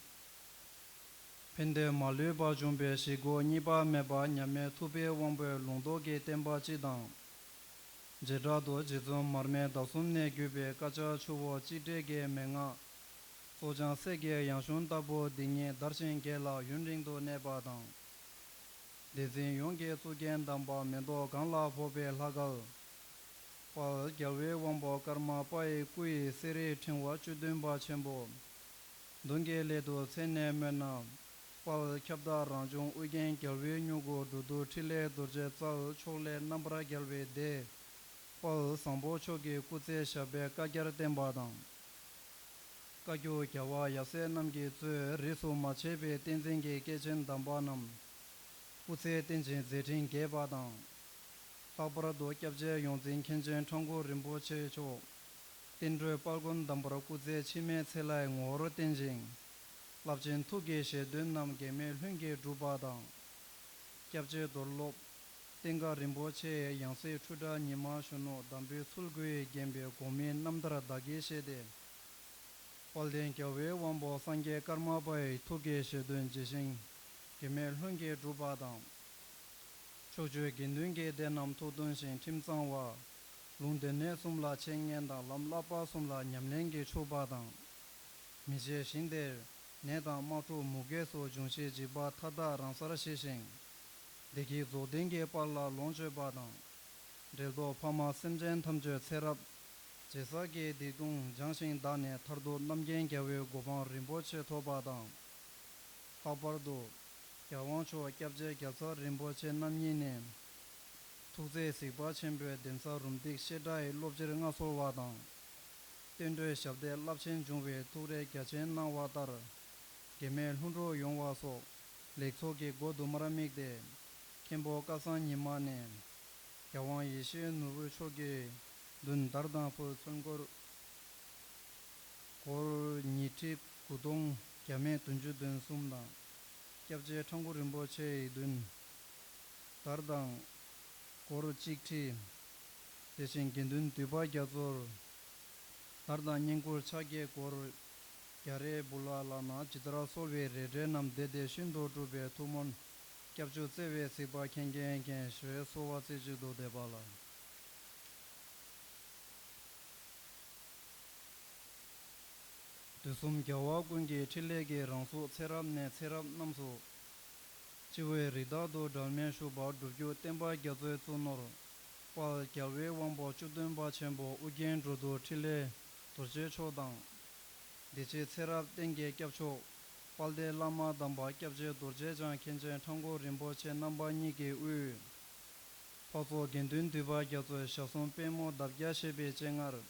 ཕན་བདེ་མ་ལུས་པ་འབྱུང་བའི་བཞེད་དགུ་གཉིས་པ་མེད་པ་མཉམ་མེད་ཐུབ་པའི་དབང་པོས་ལུང་རྟོགས་ཀྱི་བསྟན་པ་སྤྱི་དང་། བྱེ་བྲག་ཏུ་རྗེ་བཙུན་མར་མེ་མདའ་གསུམ་ནས་བརྒྱུད་པའི་བཀའ་རྒྱ་ཆུ་བོ་གཅིག་འདྲེས་ཀྱི་མན་ངག་སོགས་ཀྱང་སྲས་ཀྱི་ཡང་གཞུང་ལྟ་བུ་འདི་ཉིད་དར་ཞིང་རྒྱས་ལ་ཡུན་རིང་དུ་གནས་པ་དང་། འདི་འཛིན་ཡོངས་ཀྱི་གཙུག་རྒྱན་དམ་པ་མེ་ཏོག་གང་ལ་ཕོག་པའི་ལྷ་སྐལ། དཔལ་རྒྱལ་བའི་དབང་པོ་ཀརྨ་པ་ཡི་སྐུ་ཡི་གསེར་རིའི་ཕྲེང་བ་བཅུ་བདུན་པ་ཆེན་པོ། མདུན་གྱི་སླད་དུ་མཚན་ནས་སྨོས་ན། དཔལ་ཁྱབ་བདག་རང་བྱུང་ཨོ་རྒྱན་རྒྱལ་བའི་མྱུ་གུ་འགྲོ་འདུལ་ཕྲིན་ལས་རྡོ་རྗེ་རྩལ་ཕྱོགས་ལས་རྣམ་པར་རྒྱལ་བའི་སྡེ། དཔལ་བཟང་པོ་མཆོག་གི་སྐུ་ཚེ་ཞབས་པད་བསྐལ་བརྒྱར་བརྟན་པ་དང་། བཀའ་བརྒྱུད་རྒྱལ་བ་ཡབ་སྲས་རྣམས་ཀྱིས་གཙོས་རིས་སུ་མ་ཆད་པའི་བསྟན་འཛིན་གྱི་སྐྱེས་ཆེན་དམ་པ་རྣམས། སྐུ་ཚེ་བརྟན་ཅིང་མཛད་འཕྲིན་རྒྱས་པ་དང་། ལྷག་པར་དུ་སྐྱབས་རྗེ་ཡོངས་འཛིན་མཁན་ཆེན་ཁྲ་འགུ་རིན་པོ་ཆེ་མཆོག་བསྟན་འགྲོའི་དཔལ་མགོན་དམ་པར་སྐུ་ཚེ་འཆི་མེད་ཚེ་ལྷའི་ངོ་བོར་བརྟན་ཅིང་། རླབས་ཆེན་ཐུགས་ཀྱི་བཞེད་དོན་རྣམས་གེགས་མེད་ལྷུན་གྱིས་གྲུབ་པ་དང་། སྐྱབས་རྗེ་རྡོར་སློབ་བསྟན་དགའ་རིན་པོ་ཆེའི་ཡང་སྲིད་འཕྲུལ་དྲག་ཉི་མ་གཞོན་ནུ་འདམ་བུའི་ཚུལ་དགུས་བརྒྱན་པའི་དགོངས་མིན་རྣམ་ཐར་བདག་གིས་བཞེས་ཏེ། དཔལ་ལྡན་རྒྱལ་བའི་དབང་པོ་སངས་རྒྱས་ཀརྨ་པ་ཡི་ཐུགས་ཀྱི་བཞེད་དོན་ཇི་བཞིན་གེགས་མེད་ལྷུན་གྱིས་གྲུབ་པ་དང་། ཕྱོགས་བཅུའི་དགེ་འདུན་གྱི་སྡེ་རྣམས་ཐུགས་འདུན་ཞིང་ཁྲིམས་གཙང་བ། ལུང་སྡེ་སྣོད་གསུམ་ལ་འཆད་ཉན་དང་ལམ་བསླབ་པ་གསུམ་ལ་ཉམས་ལེན་གྱིས་ཕྱུག་པ་དང་། མི་བརྗེད་ཞིང་དེར་ནད་དང་དམག་འཁྲུག་མུ་གེ་སོགས་འབྱུང་བཞིའི་འཇིགས་པ་མཐའ་དག་རང་སར་ཞི་ཞིང་། བདེ་སྐྱིད་རྫོགས་ལྡན་གྱི་དཔལ་ལ་ལོངས་སྤྱོད་པ་དང་། འབྲེལ་ཐོགས་ཕ་མ་སེམས་ཅན་ཐམས་ཅད་ཚེ་རབས་ཇི་སྲིད་ཀྱི་སྡིག་ལྟུང་སྦྱངས་ཤིང་དག་ནས་མཐར་ཐུག་རྣམ་མཁྱེན་རྒྱལ་བའི་གོ་འཕང་རིན་པོ་ཆེ་ཐོབ་པ་དང་། ལྷག་པར་དུ་རྒྱལ་དབང་མཆོག་སྐྱབས་རྗེ་རྒྱལ་ཚབ་རིན་པོ་ཆེ་རྣམ་གཉིས་ནས། ཐུགས་བརྩེ་གཟིགས་པ་ཆེན་པོས་གདན་ས་རུམ་བཏེག་བཤད་གྲྭ་ཡི་སློབ་སྤྱིར་མངའ་གསོལ་བ་དང་། བསྟན་འགྲོའི་ཞབས་བརྟན་རླབས་ཆེན་འབྱུང་བའི་ཐུགས་རེ་རྒྱ་ཆེན་གནང་བ་ལྟར། གེགས་མེད་ལྷུན་གྲུབ་ཡོང་བ་སོགས་ལེགས་ཚོགས་ཀྱི་སྒོ་དུ་མར་དམིགས་ཏེ། མཁན་པོ་སྐལ་བཟང་ཉི་མ་ནས། རྒྱལ་དབང་ཡེ་ཤེས་ནོར་བུ་མཆོག་གི་མདུན་དར་དང་ཕུད་ཚོན་སྐོར། སྒོར་ཉིས་ཁྲི་དགུ་སྟོང་བརྒྱ་མེད་བདུན་ཅུ་དོན་གསུམ་དང་། སྐྱབས་རྗེ་ཁྲ་འགུ་རིན་པོ་ཆེ་ཡི་མདུན་དར་དང་སྒོར་གཅིག་ཁྲི། དེ་བཞིན་དགེ་འདུན་འདུས་པ་རྒྱ་མཚོར་དར་དང་བསྙེན་བཀུར་ཕྱག་འགྱེད་སྒོར་བརྒྱ་རེ་འབུལ་བ་ལགས་ན་ཇི་ལྟར་གསོལ་བའི་རེ་འབྲེལ་རྣམས་བདེ་བདེ་ཤིན་ཏུ་འགྲུབ་པའི་ཐུགས་སྨོན་སྐྱབས་བཅོལ་བརྩེ་བའི་གཟིགས་པ་མཁྱེན་མཁྱེན་མཁྱེན་ཞེས་གསོལ་བ་རྩེ་གཅིག་ཏུ་འདེབས་པ་ལགས། དུས་གསུམ་རྒྱལ་བ་ཀུན་གྱི་ཕྲིན་ལས་ཀྱིས་རང་གཟུགས་ཚེ་རབས་ནས་ཚེ་རབས་རྣམས་སུ། སྤྱི་བོའི་རི་དྭགས་དུ་སྒྲོན་མེ་བཞུགས་པ་སྒྲུབ་བརྒྱུད་བསྟན་པ་རྒྱ་མཚོའི་གཙུག་ནོར། དཔལ་རྒྱལ་བའི་དབང་པོ་བཅུ་བདུན་པ་ཆེན་པོ་ཨོ་རྒྱན་འགྲོ་འདུལ་ཕྲིན་ལས་རྡོ་རྗེ་མཆོག་དང་། འདི་ཕྱི་ཚེ་རབས་གཏན་གྱི་སྐྱབས་མཆོག་དཔལ་ལྡན་བླ་མ་དམ་པ་སྐྱབས་རྗེ་རྡོ་རྗེ་འཆང་མཁན་ཆེན་ཁྲ་འགུ་རིན་པོ་ཆེ་རྣམ་པ་གཉིས་ཀྱི་དབུས། འཕགས་ཚོགས་དགེ་འདུན་འདུས་པ་རྒྱ་མཚོའི་ཞལ་གསུང་པད་མོ་འདབ་བརྒྱ་བཞད་པའི་སྤྱན་སྔར།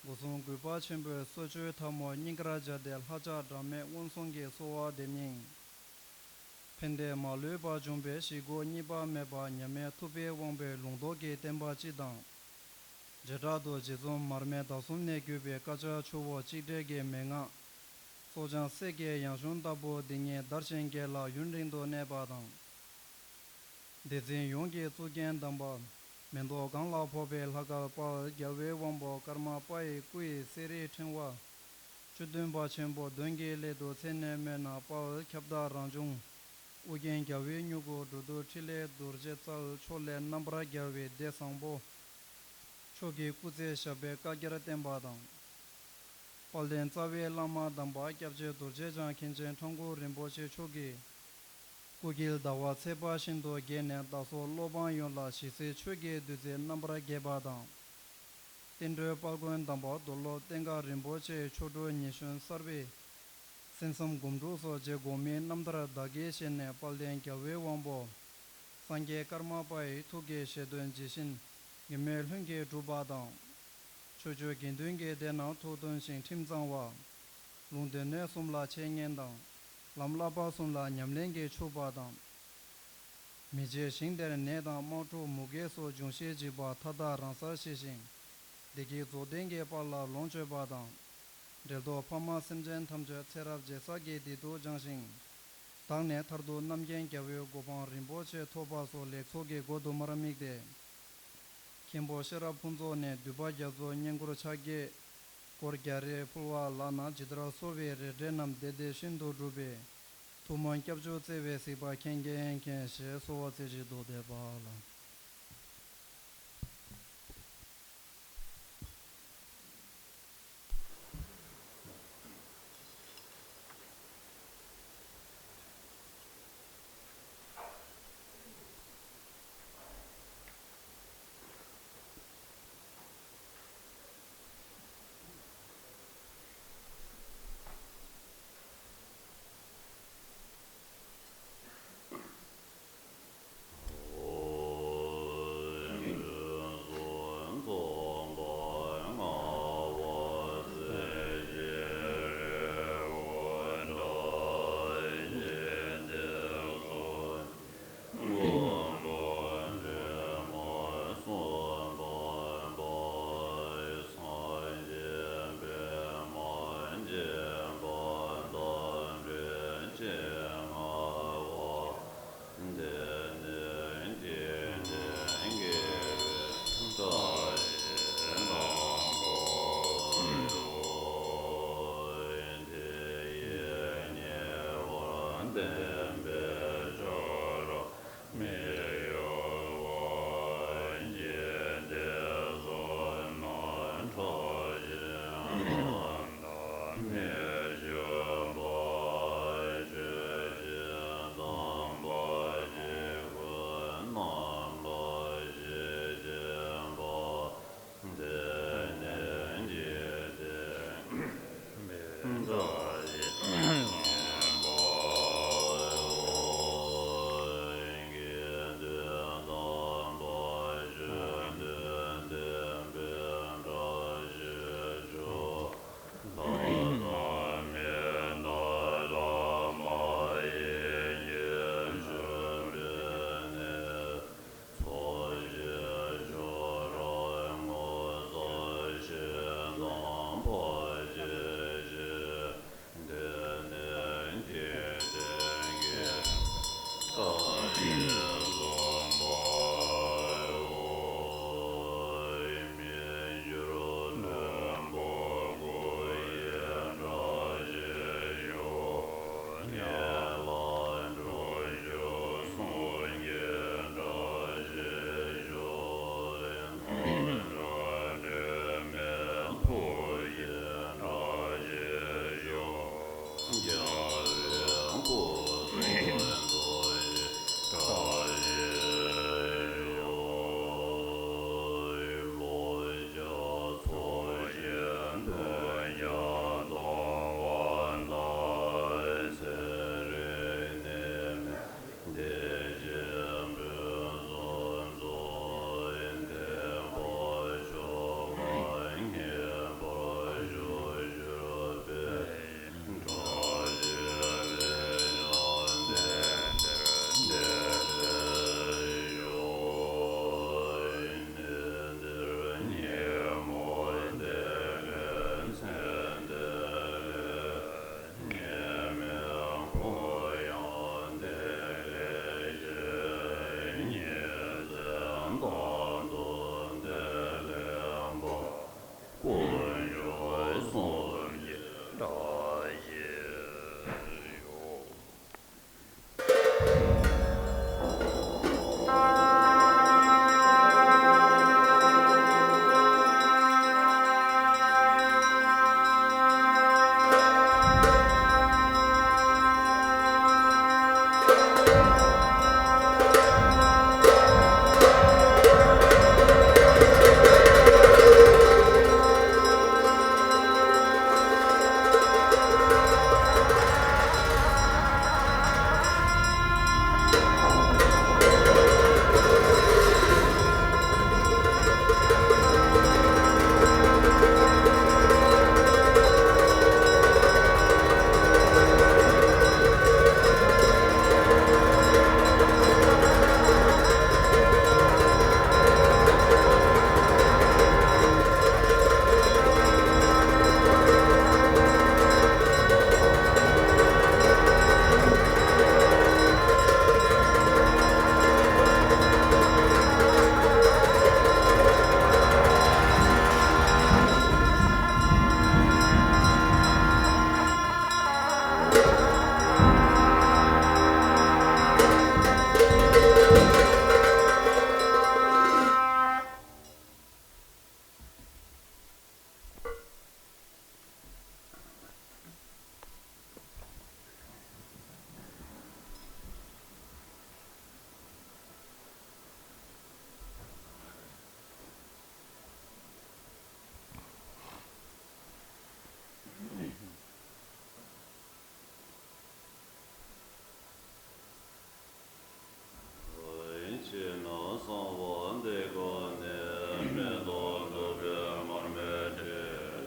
སྒོ་གསུམ་གུས་པ་ཆེན་པོས་གསོལ་མཆོད་ཐལ་མོ་སྙིང་གར་སྦྱར་ཏེ་ལྷ་ཕྱག་འབྲལ་མེད་མངོན་སུམ་གྱིས་གསོལ་བ་འདེབས་སྙིང་། ཕན་བདེ་མ་ལུས་པ་འབྱུང་བའི་བཞེད་དགུ་གཉིས་པ་མེད་པ་མཉམ་མེད་ཐུབ་པའི་དབང་པོའི་ལུང་རྟོགས་ཀྱི་བསྟན་པ་སྤྱི་དང་། བྱེ་བྲག་ཏུ་རྗེ་བཙུན་མར་མེ་མདའ་གསུམ་ནས་བརྒྱུད་པའི་བཀའ་རྒྱ་ཆུ་བོ་གཅིག་འདྲེས་ཀྱི་མན་ངག་སོགས་ཀྱང་སྲས་ཀྱི་ཡང་གཞུང་ལྟ་བུ་འདི་ཉིད་དར་ཞིང་རྒྱས་ལ་ཡུན་རིང་དུ་གནས་པ་དང་། འདི་འཛིན་ཡོངས་ཀྱི་གཙུག་རྒྱན་དམ་པ། མེ་ཏོག་གང་ལ་ཕོག་པའི་ལྷ་སྐལ་དཔལ་རྒྱལ་བའི་དབང་པོ་ཀརྨ་པ་ཡི་སྐུ་ཡི་གསེར་རིའི་ཕྲེང་བ། བཅུ་བདུན་པ་ཆེན་པོ་མདུན་གྱི་སླད་དུ་མཚན་ནས་སྨོས་ན་དཔལ་ཁྱབ་བདག་རང་བྱུང་ཨོ་རྒྱན་རྒྱལ་བའི་མྱུ་གུ་འགྲོ་འདུལ་ཕྲིན་ལས་རྡོ་རྗེ་རྩལ་ཕྱོགས་ལས་རྣམ་པར་རྒྱལ་བའི་སྡེ་བཟང་པོ་མཆོག་གི་སྐུ་ཚེ་ཞབས་པད་བསྐལ་བརྒྱར་བརྟན་པ་དང་། དཔལ་ལྡན་རྩ་བའི་བླ་མ་དམ་པ་སྐྱབས་རྗེ་རྡོ་རྗེ་འཆང་མཁན་ཆེན་ཁྲ་འགུ་རིན་པོ་ཆེ་མཆོག་གི་སྐུ་དཀྱིལ་ཟླ་བ་ཚེས་པ་བཞིན་དུ་རྒྱས་ནས་བདག་སོགས་སློབ་འབངས་ཡོངས་ལ་ཞི་བསིལ་ཆོས་ཀྱི་བདུད་རྩི་རྣམ་པར་རྒྱས་པ་དང་། བསྟན་འགྲོའི་དཔལ་མགོན་དམ་པ་རྡོར་སློབ་བསྟན་དགའ་རིན་པོ་ཆེའི་ཆོ་འཕྲུལ་ཉི་གཞོན་གསར་པའི་གསན་བསམ་སྒོམ་སྒྲུབ་སོགས་རྗེ་དགོངས་མིན་རྣམ་ཐར་བདག་གིས་བཞེས་ནས་དཔལ་ལྡན་རྒྱལ་བའི་དབང་པོ་སངས་རྒྱས་ཀརྨ་པ་ཡི་ཐུགས་ཀྱི་བཞེད་དོན་ཇི་བཞིན་གེགས་མེད་ལྷུན་གྱིས་གྲུབ་པ་དང་། ཕྱོགས་བཅུའི་དགེ་འདུན་གྱི་སྡེ་རྣམས་ཐུགས་འདུན་ཞིང་ཁྲིམས་གཙང་བ། ལུང་སྡེ་སྣོད་གསུམ་ལ་འཆད་ཉན་དང་ལམ་བསླབ་པ་གསུམ་ལ་ཉམས་ལེན་གྱིས་ཕྱུག་པ་དང་། མི་བརྗེད་ཞིང་དེར་ནད་དང་དམག་འཁྲུག་མུ་གེ་སོགས་འབྱུང་བཞིའི་འཇིགས་པ་མཐའ་དག་རང་སར་ཞི་ཞིང་། བདེ་སྐྱིད་རྫོགས་ལྡན་གྱི་དཔལ་ལ་ལོངས་སྤྱོད་པ་དང་། འབྲེལ་ཐོགས་ཕ་མ་སེམས་ཅན་ཐམས་ཅད་ཚེ་རབས་ཇི་སྲིད་ཀྱི་སྡིག་ལྟུང་སྦྱངས་ཤིང་། དག་ནས་མཐར་ཐུག་རྣམ་མཁྱེན་རྒྱལ་བའི་གོ་འཕང་རིན་པོ་ཆེ་ཐོབ་པ་སོགས་ལེགས་ཚོགས་ཀྱི་སྒོ་དུ་མར་དམིགས་ཏེ། མཁན་པོ་ཤེས་རབ་ཕུན་ཚོགས་ནས་འདུས་པ་རྒྱ་མཚོ་བསྙེན་བཀུར་ཕྱག་འགྱེད་སྐོར་རྒྱ་རེ་ཕུལ་བ་ལགས་ན་ཇི་ལྟར་གསོལ་བའི་རེ་འབྲེལ་རྣམས་བདེ་བདེ་ཤིན་ཏུ་འགྲུབ་པའི་ ཐུགས་སྨོན་སྐྱབས་བཅོལ་བརྩེ་བའི་གཟིགས་པ་མཁྱེན་མཁྱེན་མཁྱེན་ཞེས་གསོལ་བ་རྩེ་གཅིག་ཏུ་འདེབས་པ་ལགས།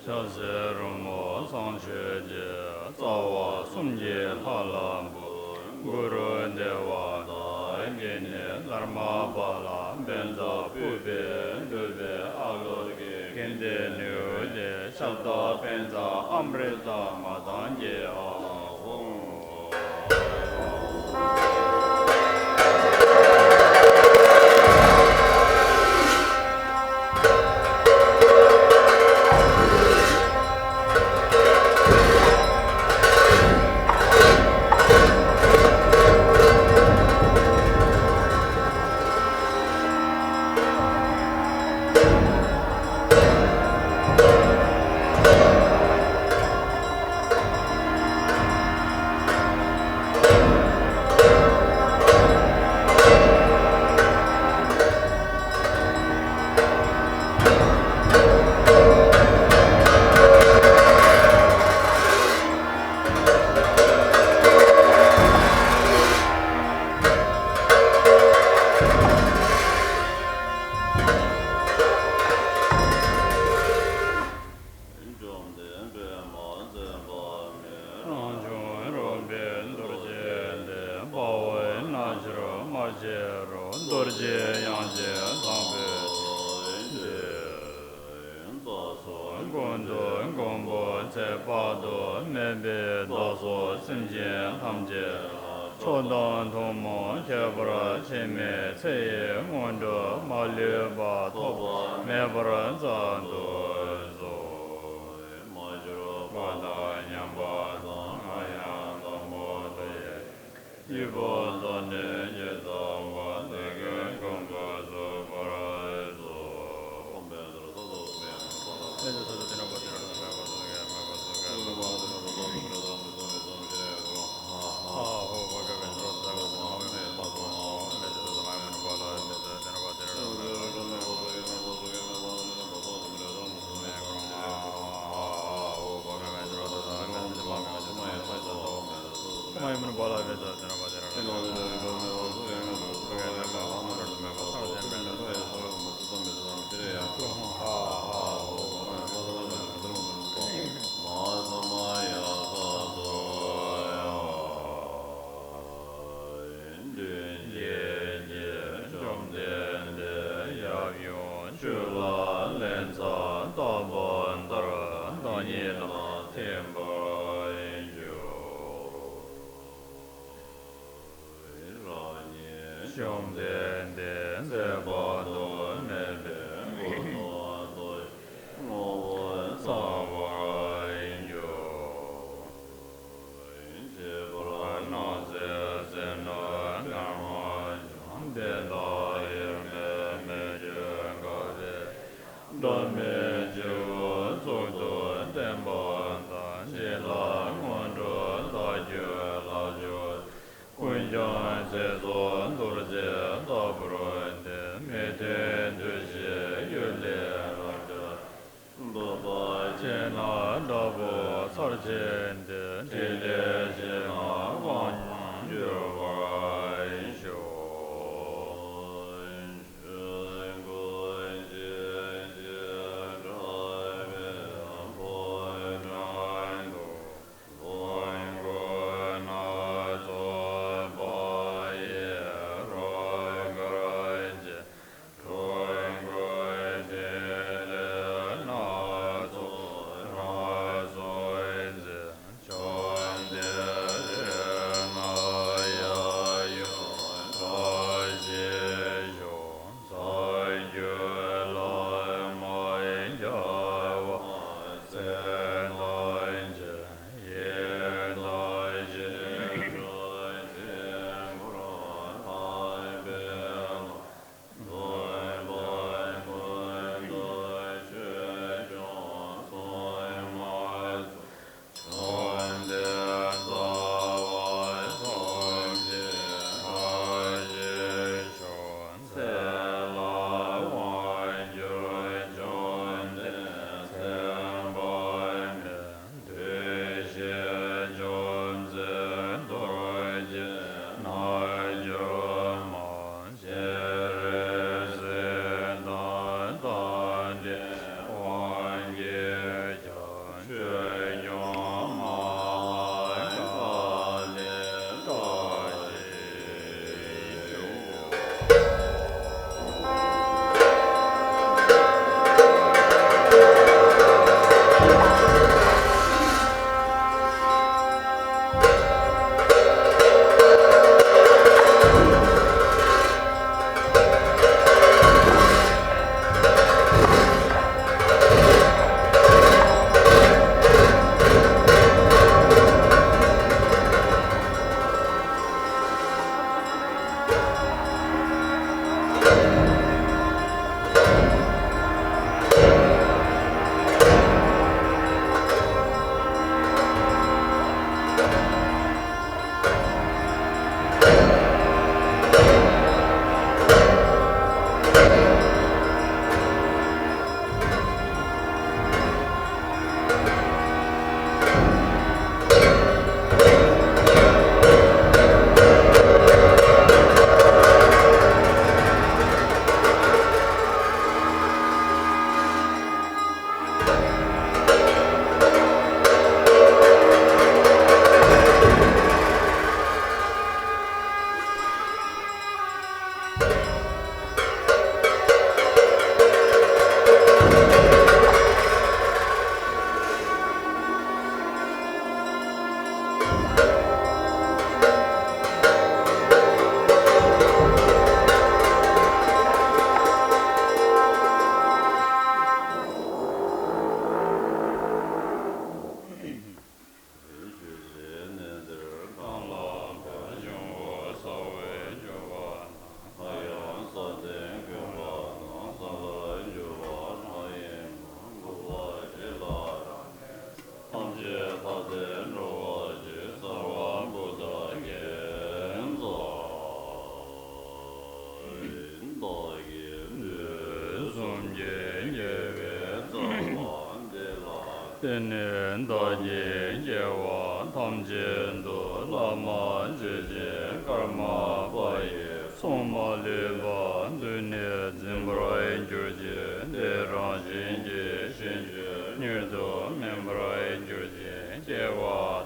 ཕྱག་འཚལ་རོལ་མོ་བསང་མཆོད་ཅིག་རྩ་བ་གསུམ་གྱི་ལྷ་ལ་འབུལ། གུ་རུ་བདེ་བ་དང་། དགེ་བསྙེན་ལྷ་མ་པ་ལ་བཛྲ་ཕུར་པའི་འདུས་པའི་ཨ་ལོ་ཀེ། ཀིན་ཏི་ནུ་ཏེ་ཤབྡ་པཉྩ་ཨ་མྲྀ་ཏ་མ་ཏང་གི་ཨ་ཧོ། བཅོམ་ལྡན་པདྨ་ཚེ་དཔག་མེད། རང་བྱུང་རོལ་པའི་རྡོ་རྗེ་འདི། དཔའ་བོའི་རྣལ་འབྱོར་སྨྲ་བྱེད་རོལ། རྡོ་རྗེ་དབྱངས་ཅན་དབང་པོའི་ཚེ། བདག་སོགས་ཀུན་ཏུ་མགོན་པོ་ཚེ་དཔག་ཏུ་མེད་པས། བདག་སོགས་སེམས་ཅན་ཐམས་ཅད་ལ། མཆོག་དང་ཐུན་མོང་ཁྱད་པར་ཆེས་མེད། ཚེ་ཡི་སྔོན་འགྲོ་མ་ལུས་པ། ཐོགས་པ་མེད་པར་བསྩལ་དུ་གསོལ། མ་གྱུར་པ་དང་མཉམ་པ་དང་། སྔར་ཡང་དང་པོ་དུ་ཡང་། ཡིད་དཔོན་རྩ་ནས་ཉེར་བཟུང་བ། དེ་ཀུན་མགོན་པོས་གཟིགས་པར་གསོལ། མདུན་བསྐྱེད་ཀྱི་བཅོམ་ལྡན་འདས། ཡབ་ཡུམ་ཆོས་ལ་ལན་ཚྭ་བཏབ་པ་ལྟར། བདག་ཉིད་ལ་ཐིམ་པར་ཞུ། རང་ཉིད་བཅོམ་ལྡན་འདས་ཚེ་དཔག་ཏུ་མེད་པའི་སྐུ་གསུང་ཐུགས་ཀྱི་ངོ་བོ་གསལ་བར་ཞུ། ཁྱད་པར་སྣང་སྲིད་ཟིལ་གནོན་ལྟར་མ་བྱུང་། དེ་དག་དབྱེར་མེད་མི་བསྐྱོད་དགའ་བའི། འགྲོ་མིའི་སྤྱི་བོའི་གཙུག་ཏུ་བསྟན་པ་དང་། ཅི་ལ་སྔོན་འགྲོ་བདག་རྒྱུད་ལ་སྦྱོར། ཀུན་ཀྱང་ཚེ་སྲོག་རྡོ་རྗེ་ལྟ་བུར་ལྡན། མི་མཐུན་འདུ་ཤེས་གཡུལ་ལས་རབ་བསྒྲལ། བསྟོད་པ་ཆེ་ན་དྲག་པོའི་ཚར་ཕྱིན་ཏེ། ཕྲིན་ལས་ཆེ་ན་དབང་ལྔར་འགྱུར་བར་ཤོག། ཆོས་སྐུ་ཆེན་པོས་དྲངས་པའི་ཕོ་བྲང་དུ། ལོངས་སྐུ་སྣ་ཚོགས་པ་ཡིས་རོལ་གར་བྱེད། འགྲོ་ཀུན་ཕྲིན་ལས་སྣ་ཚོགས་རབ་གསལ་མཛད། དེ་ནས་བདག་གིས་སྐྱེ་བ་ཐམས་ཅད་དུ་བླ་མ་མཆོད་ཅིང་ཀརྨ་པ་ཡི་གསུང་མ་ལུས་པ་མདུན་ནས་འཛིན་པར་གྱུར་ཅིག། དེ་རང་བཞིན་གྱིས་གཞན་རྒྱུད་མྱུར་དུ་སྨིན་པར་གྱུར་ཅིག། སྐྱེ་བ་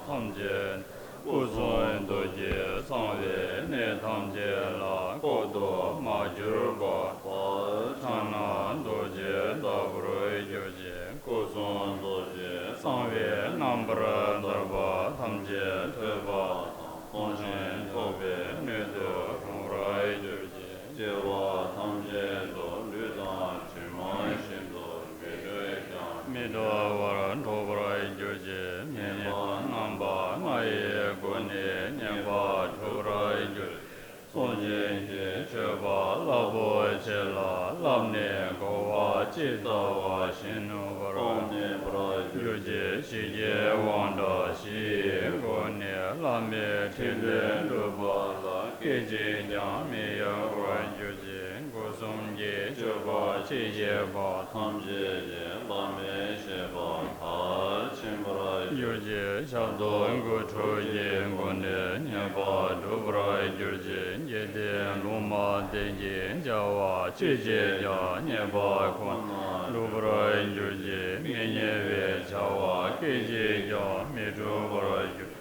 ཐམས་ཅད་སྐུ་གསུང་ཐུགས་ཀྱི་གསང་བའི་གནས་ཐམས་ཅད་ལ་བཀོད་དུ་མ་གྱུར་པ། ཕྱག་ན་རྡོ་རྗེ་ལྟ་བུར་གྱུར་ཅིག། སྐུ་གསུང་རྡོ་རྗེ་གསང་བའི་རྣམ་པར་ཐར་པ་ཐམས་ཅད་ཐོས་པ་དང་མཐོང་ཞིང་ཐོས་པའི་སྣོད་དུ་འཁྲུངས་པར་གྱུར་ཅིག། སྐྱེ་བ་ཐམས་ཅད་དུ་ལུས་དང་གྲིབ་མ་བཞིན་དུ་མི་འཁྲུགས་ཀྱང་མི་འདྲ་བར་འཁྲུགས་པར་གྱུར་ཅིག། མི་སྙན་པ་རྣམ་པ་ལྔ་ཡི་སྒོ་ནས་བསྙེན་པ་སྒྲུབ་པར་གྱུར་ཅིག། གསུང་བྱིན་གྱིས་མཆོད་པ་རླབས་པོ་ཆེ་ལ་བསླབས་ནས་གོ་བ་ཇི་ལྟ་བ་བཞིན་ནུས་པར་རྟོགས་ནུས་པར་གྱུར་ཅིག། ཞི་རྒྱས་དབང་དྲག་བཞི་ཡི་སྒོ་ནས་བླ་མའི་ཕྲིན་ལས་སྒྲུབ་པ་ལ་སྐད་ཅིག་ཀྱང་མི་གཡོ་བར་གྱུར་ཅིག། སྒོ་གསུམ་གྱི་སྤྱོད་པ་ཕྱི་བཤད་པ་ཐམས་ཅད་ཀྱིས་བླ་མའི་བཤད་པ་མཐར་ཕྱིན་པར་གྱུར་ཅིག། ཞབས་ཏོག་དགུ་ཕྲུགས་ཀྱི་སྒོ་ནས་བསྙེན་པ་སྒྲུབ་པར་གྱུར་ཅིག། འཇིག་རྟེན་ལུང་མ་བསྟན་གྱི་བྱ་བ་ཅི་བྱེད་ཀྱང་བསྙེན་པ་ཁོ་ནར་སྒྲུབ་པར་གྱུར་ཅིག། མི་བསྙེན་པའི་བྱ་བ་སྐད་ཅིག་ཀྱང་མི་འགྲུབ་པར་གྱུར།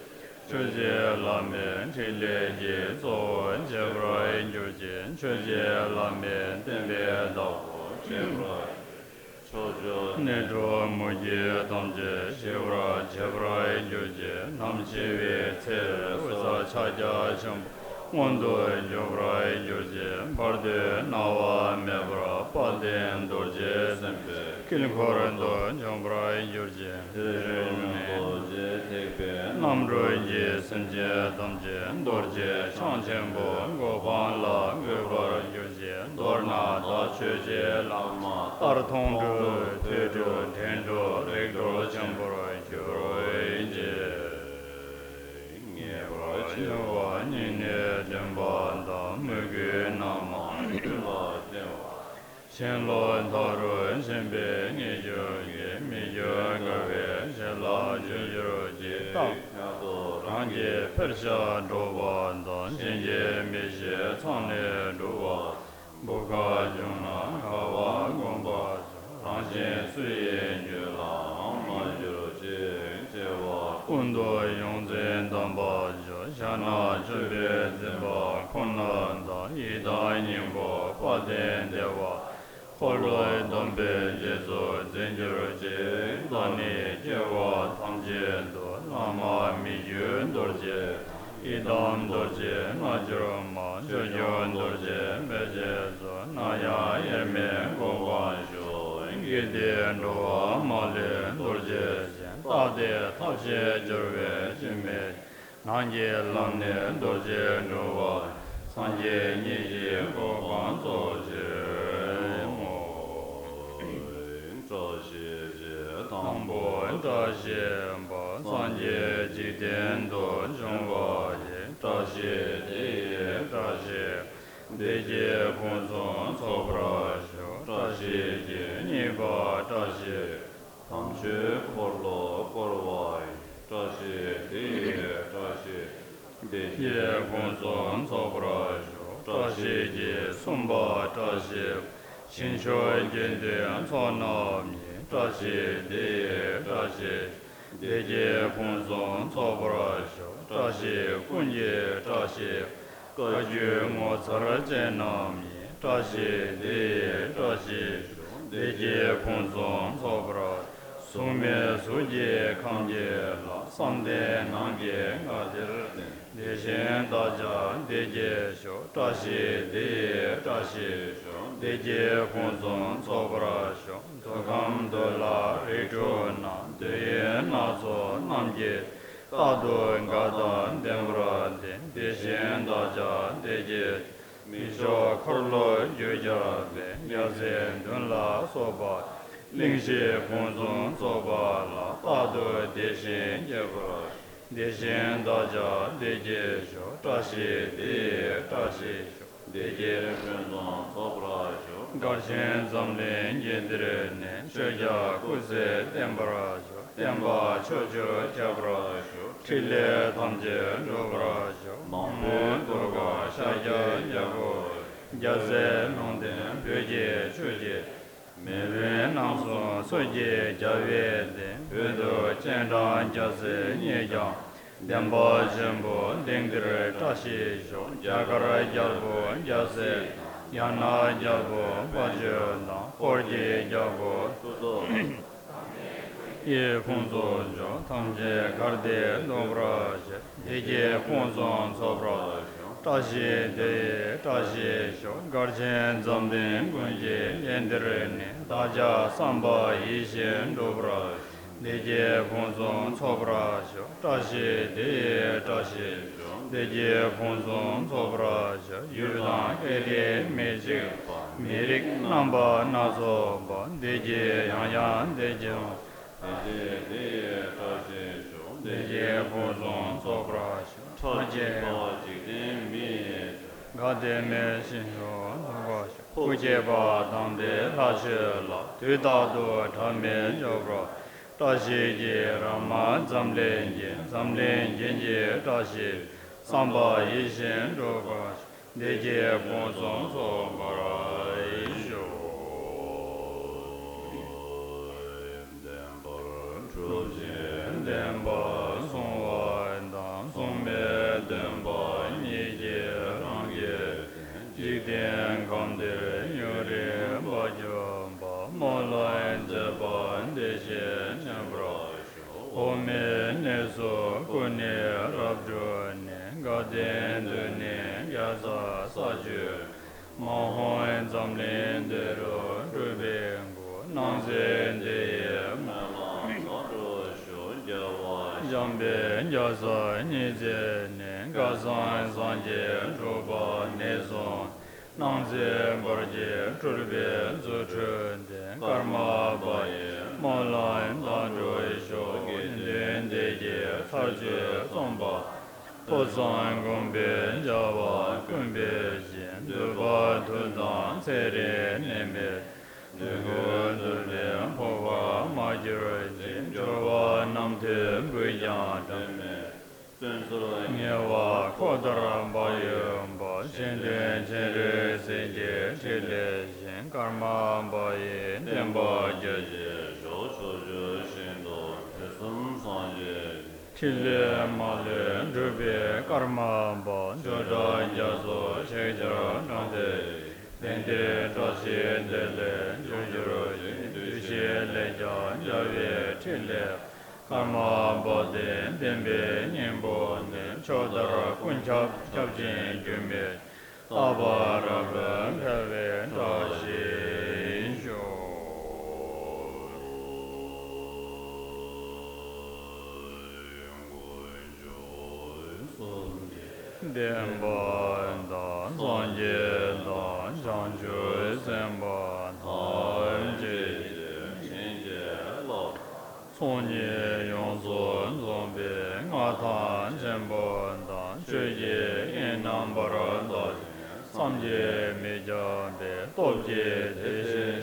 ཆོས་རྗེ་བླ་མའི་ཕྲིན་ལས་ཀྱི་གཙོ་བོར་བྱེད་པར་གྱུར་ཅིག། ཆོས་རྗེ་བླ་མའི་བསྟན་པའི་བདག་པོ་བྱེད་པར་གྱུར་ཅིག། ཕྱོགས་བཅུའི་ནད་གདོན་མུ་གེ་ཐམས་ཅད་ཞི་བར་བྱེད་པར་གྱུར་ཅིག། ནམ་འཆི་བའི་ཚེ་དབུས་ས་ཕྱག་རྒྱ་ཆེན་པོ་མངོན་དུ་འབྱུང་བར་གྱུར་ཅིག། བར་དོའི་སྣང་བ་མེད་པར་དཔལ་ལྡན་རྡོ་རྗེ་སེམས་དཔའི་དཀྱིལ་འཁོར་དུ་འབྱུང་བར་གྱུར་ཅིག། དེ་རིང་རྡོ་རྗེ་ཐེག་པའི་རྣམ་གྲོལ་གྱིས་སེམས་ཅན་ཐམས་ཅད་རྡོ་རྗེ་འཆང་ཆེན་པོའི་གོ་འཕང་ལ་འགོད་པར་གྱུར་ཅིག། མདོར་ན་བདག་ཆོས་ཀྱི་ལམ་མཐར་ཐུག་འགྲོ། ཐོས་གྲོལ་དྲན་གྲོལ་རིག་གྲོལ་ཆེན་པོར་གྱུར་ཅིག། ངེས་པར་འབྱུང་བ་སྙིང་ནས་འདོད་པ་དང་། མོས་གུས་རྣམ་མང་ལུས་ལ་བརྟེན་པ། ཞེན་ལོག་མཐའ་རུ་ཞེན་པའི་ཉེས་སྤྱོད་ཀྱིས། མི་འགྱུར་དགའ་བའི་བྱིན་རླབས་འཇུག་གྱུར་ཅིག། རྟག་ཏུ་རང་གི་འཕེལ་ཞབས་སྒྲོག་པ་དང་། གཞན་གྱིས་མི་ཤེས་མཚང་ནས་སྒྲོག་པ། བུ་ག་བྱུང་ན་དགའ་བ་བསྒོམ་པར་བྱ། རང་གཞན་སུ་ཡི་རྒྱུད་ལའང་མ་གྱུར་ཅིག། སྐྱེ་བ་ཀུན་ཏུ་ཡོངས་འཛིན་དམ་པ་མཆོག། ཕྱག་ན་མཆོད་པའི་སྦྱིན་པ་ཁོ་ན་དང་། ཡི་དམ་སྙིང་པོ་དཔལ་ལྡན་བདེ་བ་འཁོར་ལོའི་སྡོམ་པས་རྗེས་སུ་འཛིན་གྱུར་ཅིག། བདག་ནི་སྐྱེ་བ་ཐམས་ཅད་དུ། བླ་མ་མི་བསྐྱོད་རྡོ་རྗེ་དང་། ཡི་དམ་རྡོ་རྗེ་རྣལ་འབྱོར་མ། སྤྱོད་བཅུ་རྡོ་རྗེ་མེ་བྱས་སོ། སྣང་ཡང་དབྱེར་མེད་གོ་འཕང་མཆོག། གལ་ཏེ་འགྲོ་བ་མ་ལུས་རྡོ་རྗེ་ཅན། རྟག་སྟེ་ཐབས་ཤེས་སྦྱོར་བས་ཅི་སྨྲས། ནང་གི་ལམ་ནས་རྡོ་རྗེ་འགྲོ་བ། སངས་རྒྱས་ཉིད་ཀྱི་གོ་འཕང་རྫོགས་ཕྱིར་བསྔོ། བཀྲ་ཤིས་ཆེ། དང་པོ་བཀྲ་ཤིས་པ། སངས་རྒྱས་འཇིག་རྟེན་དུ་བྱུང་བ་ཡི། བཀྲ་ཤིས་དེ་ཡི་བཀྲ་ཤིས། བདེ་སྐྱིད་ཕུན་སུམ་ཚོགས་པར་ཤོག། བཀྲ་ཤིས་ཀྱི་སྙེག་པ་བཀྲ་ཤིས། དམ་ཆོས་འཁོར་ལོ་བསྐོར་བ་ཡི། བཀྲ་ཤིས་དེ་ཡི་བཀྲ་ཤིས། བདེ་སྐྱིད་ཕུན་སུམ་ཚོགས་པར་ཤོག། བཀྲ་ཤིས་ཀྱི་གསུམ་པ་བཀྲ་ཤིས། ཞིང་མཆོག་དགེ་འདུན་ཚོགས་རྣམས་ཀྱི། བཀྲ་ཤིས་དེ་ཡི་བཀྲ་ཤིས། བདེ་སྐྱིད་ཕུན་སུམ་ཚོགས་པར་ཤོག། བཀྲ་ཤིས་ཀུན་གྱི་བཀྲ་ཤིས། བཀའ་བརྒྱུད་ངོ་མཚར་ཅན་རྣམས་ཀྱི། བཀྲ་ཤིས་དེ་ཡི་བཀྲ་ཤིས་ཤོག། བདེ་སྐྱིད་ཕུན་སུམ་ཚོགས་པར། གཟུགས་མེད་གཟུགས་ཀྱི་ཁམས་ཀྱི་ལྷ། བསམ་གཏན་ནང་གི་སྔགས་དེར་བརྟེན། དེ་བཞིན་བདག་ཀྱང་བདེ་སྐྱིད་ཤོག། བཀྲ་ཤིས་དེ་ཡི་བཀྲ་ཤིས་ཤོག། བདེ་སྐྱིད་ཕུན་སུམ་ཚོགས་པར་ཤོག། འདོད་ཁམས་འདོད་ལྷ་རིགས་དྲུག་རྣམས། འདོད་ཡོན་སྣ་ཚོགས་རྣམས་ཀྱིས། རྟག་ཏུ་དགའ་དང་ལྡན་པར་བསྟན། དེ་བཞིན་བདག་ཀྱང་བདེ་སྐྱིད། མི་མཆོག་འཁོར་ལོས་སྒྱུར་བྱེད་པའི། མྱ་ངན་མདུན་ལ་སོགས་པ། གླིང་བཞི་ཕུན་སུམ་ཚོགས་པ་ལ། རྟག་ཏུ་བདེ་ཞིང་སྐྱིད་པར། དེ་བཞིན་བདག་ཀྱང་བདེ་སྐྱིད་ཤོག། བཀྲ་ཤིས་དེ་ཡི་བཀྲ་ཤིས་ཤོག། བདེ་སྐྱིད་ཕུན་སུམ་ཚོགས་པར་ཤོག། མགར་ཆེན་འཛམ་གླིང་རྒྱས་འདིར་གནས། ཆོས་རྒྱལ་སྐུ་ཚེ་བརྟན་པར་ཤོག། བསྟན་པ་ཕྱོགས་བཅུར་ཁྱབ་པར་ཤོག། ཕྲིན་ལས་ཐམས་ཅད་འགྲུབ་པར་ཤོག། མང་པོས་བསྟོད་པ་ཤཱཀྱ་རྒྱལ་པོ། རྒྱལ་སྲས་ལུང་བསྟན་བོད་ཀྱི་ཆོས་ཀྱི། མེས་དབོན་རྣམ་གསུམ་མཚོ་སྐྱེས་རྒྱལ་བའི་གདན། བོད་དུ་སྤྱན་དྲངས་རྒྱལ་སྲས་རྙེད་ཀྱང་། བདེན་པ་ཆེན་པོ་གདེང་འདིར་བཀྲ་ཤིས་ཤོག། རྒྱ་གར་རྒྱལ་པོ་རྒྱལ་སྲས་དང་། ཡ་ན་རྒྱལ་པོ་དཔལ་འབྱོར་དང་། འཁོར་གྱི་རྒྱལ་པོ་མཐུ་སྟོབས་ཡིས་དཔུང་ཚོགས་འཇོམས། ཐམས་ཅད་གར་ཏེ་བཟློག་པར་བྱེད། བདེ་སྐྱིད་ཕུན་སུམ་ཚོགས་པར་ཤོག། བཀྲ་ཤིས་བདེ་ཡི་བཀྲ་ཤིས་ཤོག། མགར་ཆེན་འཛམ་གླིང་ཀུན་གྱི་གདན་འདིར་གནས། བདག་ཅག་བསམ་པ་ཡིད་བཞིན་འགྲུབ་པར་ཤོག། བདེ་སྐྱིད་ཕུན་སུམ་ཚོགས་པར་ཤོག། བཀྲ་ཤིས་བདེ་ཡི་བཀྲ་ཤིས་ཤོག། བདེ་སྐྱིད་ཕུན་སུམ་ཚོགས་པར་ཤོག། ཡུལ་དང་སྐད་རིགས་མི་གཅིག་པ། མི་རིགས་རྣམ་པ་སྣ་ཚོགས་པ། བདེ་སྐྱིད་ཡང་ཡང་བདེ་སྐྱིད། བདེ་སྐྱིད་བདེ་ཡི་བཀྲ་ཤིས་ཤོག། བདེ་སྐྱིད་ཕུན་སུམ་ཚོགས་པར་ཤོག། ཁྲག་སྐྱེས་པ་འཇིག་རྟེན་མི་ཡི་ཚེ། གལ་ཏེ་མེད་ཤིང་ཡོད་འདུག་པ་ཤོག། ཕོ་སྐྱེས་པ་དང་དེ་ལྷ་ཆོས་ལ། དུས་རྟག་ཏུ་ཕྲ་མེན་འབྱོར་པར། བཀྲ་ཤིས་ཀྱི་ར་མ་འཛམ་གླིང་རྒྱན། འཛམ་གླིང་རྒྱན་གྱི་བཀྲ་ཤིས། བསམ་པ་ཡིད་བཞིན་འགྲུབ་པར་ཤོག། བདེ་སྐྱིད་ཕུན་སུམ་ཚོགས་པར་ཤོག། བདེན་པར་གྲུབ་ཅིང་བདེན་པར་གསུངས་པ་དང་། གསུངས་པའི་བདེན་པ་ཉིད་ཀྱིས་རང་རྒྱལ་ཅན། འཇིག་རྟེན་ཁམས་འདིར་ཡུན་རིང་བར་གྱུར་པ། སྨོན་ལམ་མཛད་པ་འདི་བཞིན་བརྟན་པར་འོག་མིན་གནས་སུ་སྐུ་ནི་རབ་གྲོལ་ནས། དགའ་ལྡན་དུ་ནི་རྒྱལ་ཚབ་ས་བཅུའི། མ་ཧོ་འཛམ་གླིང་འདི་རུ་སྤྲུལ་པའི་སྐུ། སྣང་མཛད་འདི་ཡི་སྨོན་ལམ་བཟང་དྲུག་ཞུ། རྒྱལ་བ་བྱམས་པའི་རྒྱལ་ས་ཉི་ཚེ་ནས། སྐལ་བཟང་སངས་རྒྱས་གྲུབ་པ་ནས་བཟུང་། སྣང་མཛད་བར་གྱི་སྤྲུལ་པའི་རྫུ་འཕྲུལ་ལྡན། ཀརྨ་པ་ཡི་སྨོན་ལམ་བཟང་དྲུག་ཞུ། དགེ་འདུན་སྡེ་བརྒྱད་ཚར་གཅོད་རྩོམ་པ། ཕོ་བཟང་མགོན་པོའི་བྱ་བ་ཀུན་ཕེབས་ཤིང་། འདུས་པ་མཐུ་དང་ཚེ་རིང་ནད་མེད། འདོད་དགུའི་རྫུ་འཕྲུལ་འཕོ་བར་མ་གྱུར་ཅིག། སྦྱོར་བ་རྣམ་ཐོས་བུས་ཀྱང་དྲན་མེད། བཙུན་ཚོགས་ཉེ་བར་འཁོར་དང་བག་ཡོད་པ། གཞན་དོན་ཆེན་རིགས་སྲིད་ཀྱི་ཁྲི་ལས་བཞེངས། ཀརྨ་པ་ཡི་བསྟན་པ་རྒྱ་ཆེར་ཤོག། ཕྱོགས་བཅུ་ཞིང་དུ་དུས་གསུམ་སངས་རྒྱས། ཕྲིན་ལས་མ་ལུས་འགྲུབ་པའི་ཀརྨ་པ། ཆོས་གྲགས་རྒྱ་མཚོ་ཞིག་ཆར་དྲངས་ཏེ། གདན་འདིར་བཀྲ་ཤིས་བདེ་ལེགས་འབྱུང་གྱུར་ཅིག། བདུད་བཞིའི་ལས་ཀྱང་རྒྱལ་བའི་ཕྲིན་ལས། ཀརྨ་པ་དེ་བསྟན་པའི་སྙིང་པོ་ནས། ཕྱོགས་མཐར་ཀུན་ཁྱབ་ཁྱབ་ཅིང་རྒྱུན་མེད། རྟག་པ་རབ་ཏུ་འཕེལ་བའི་བཀྲ་ཤིས་ཤོག། བདེན་པ་དང་སངས་རྒྱས་དང་། བྱང་ཆུབ་སེམས་དཔའ་ཐམས་ཅད་ཀྱི། བྱིན་གྱིས་བརླབ། ཚོགས་གཉིས་ཡོངས་སུ་རྫོགས་པའི་མངའ་ཐང་ཆེན་པོ་དང་། ཆོས་ཀྱི་དབྱིངས་རྣམ་པར་དག་ཅིང་། བསམ་གྱིས་མི་ཁྱབ་པའི་སྟོབས་ཀྱིས་དེ་བཞིན་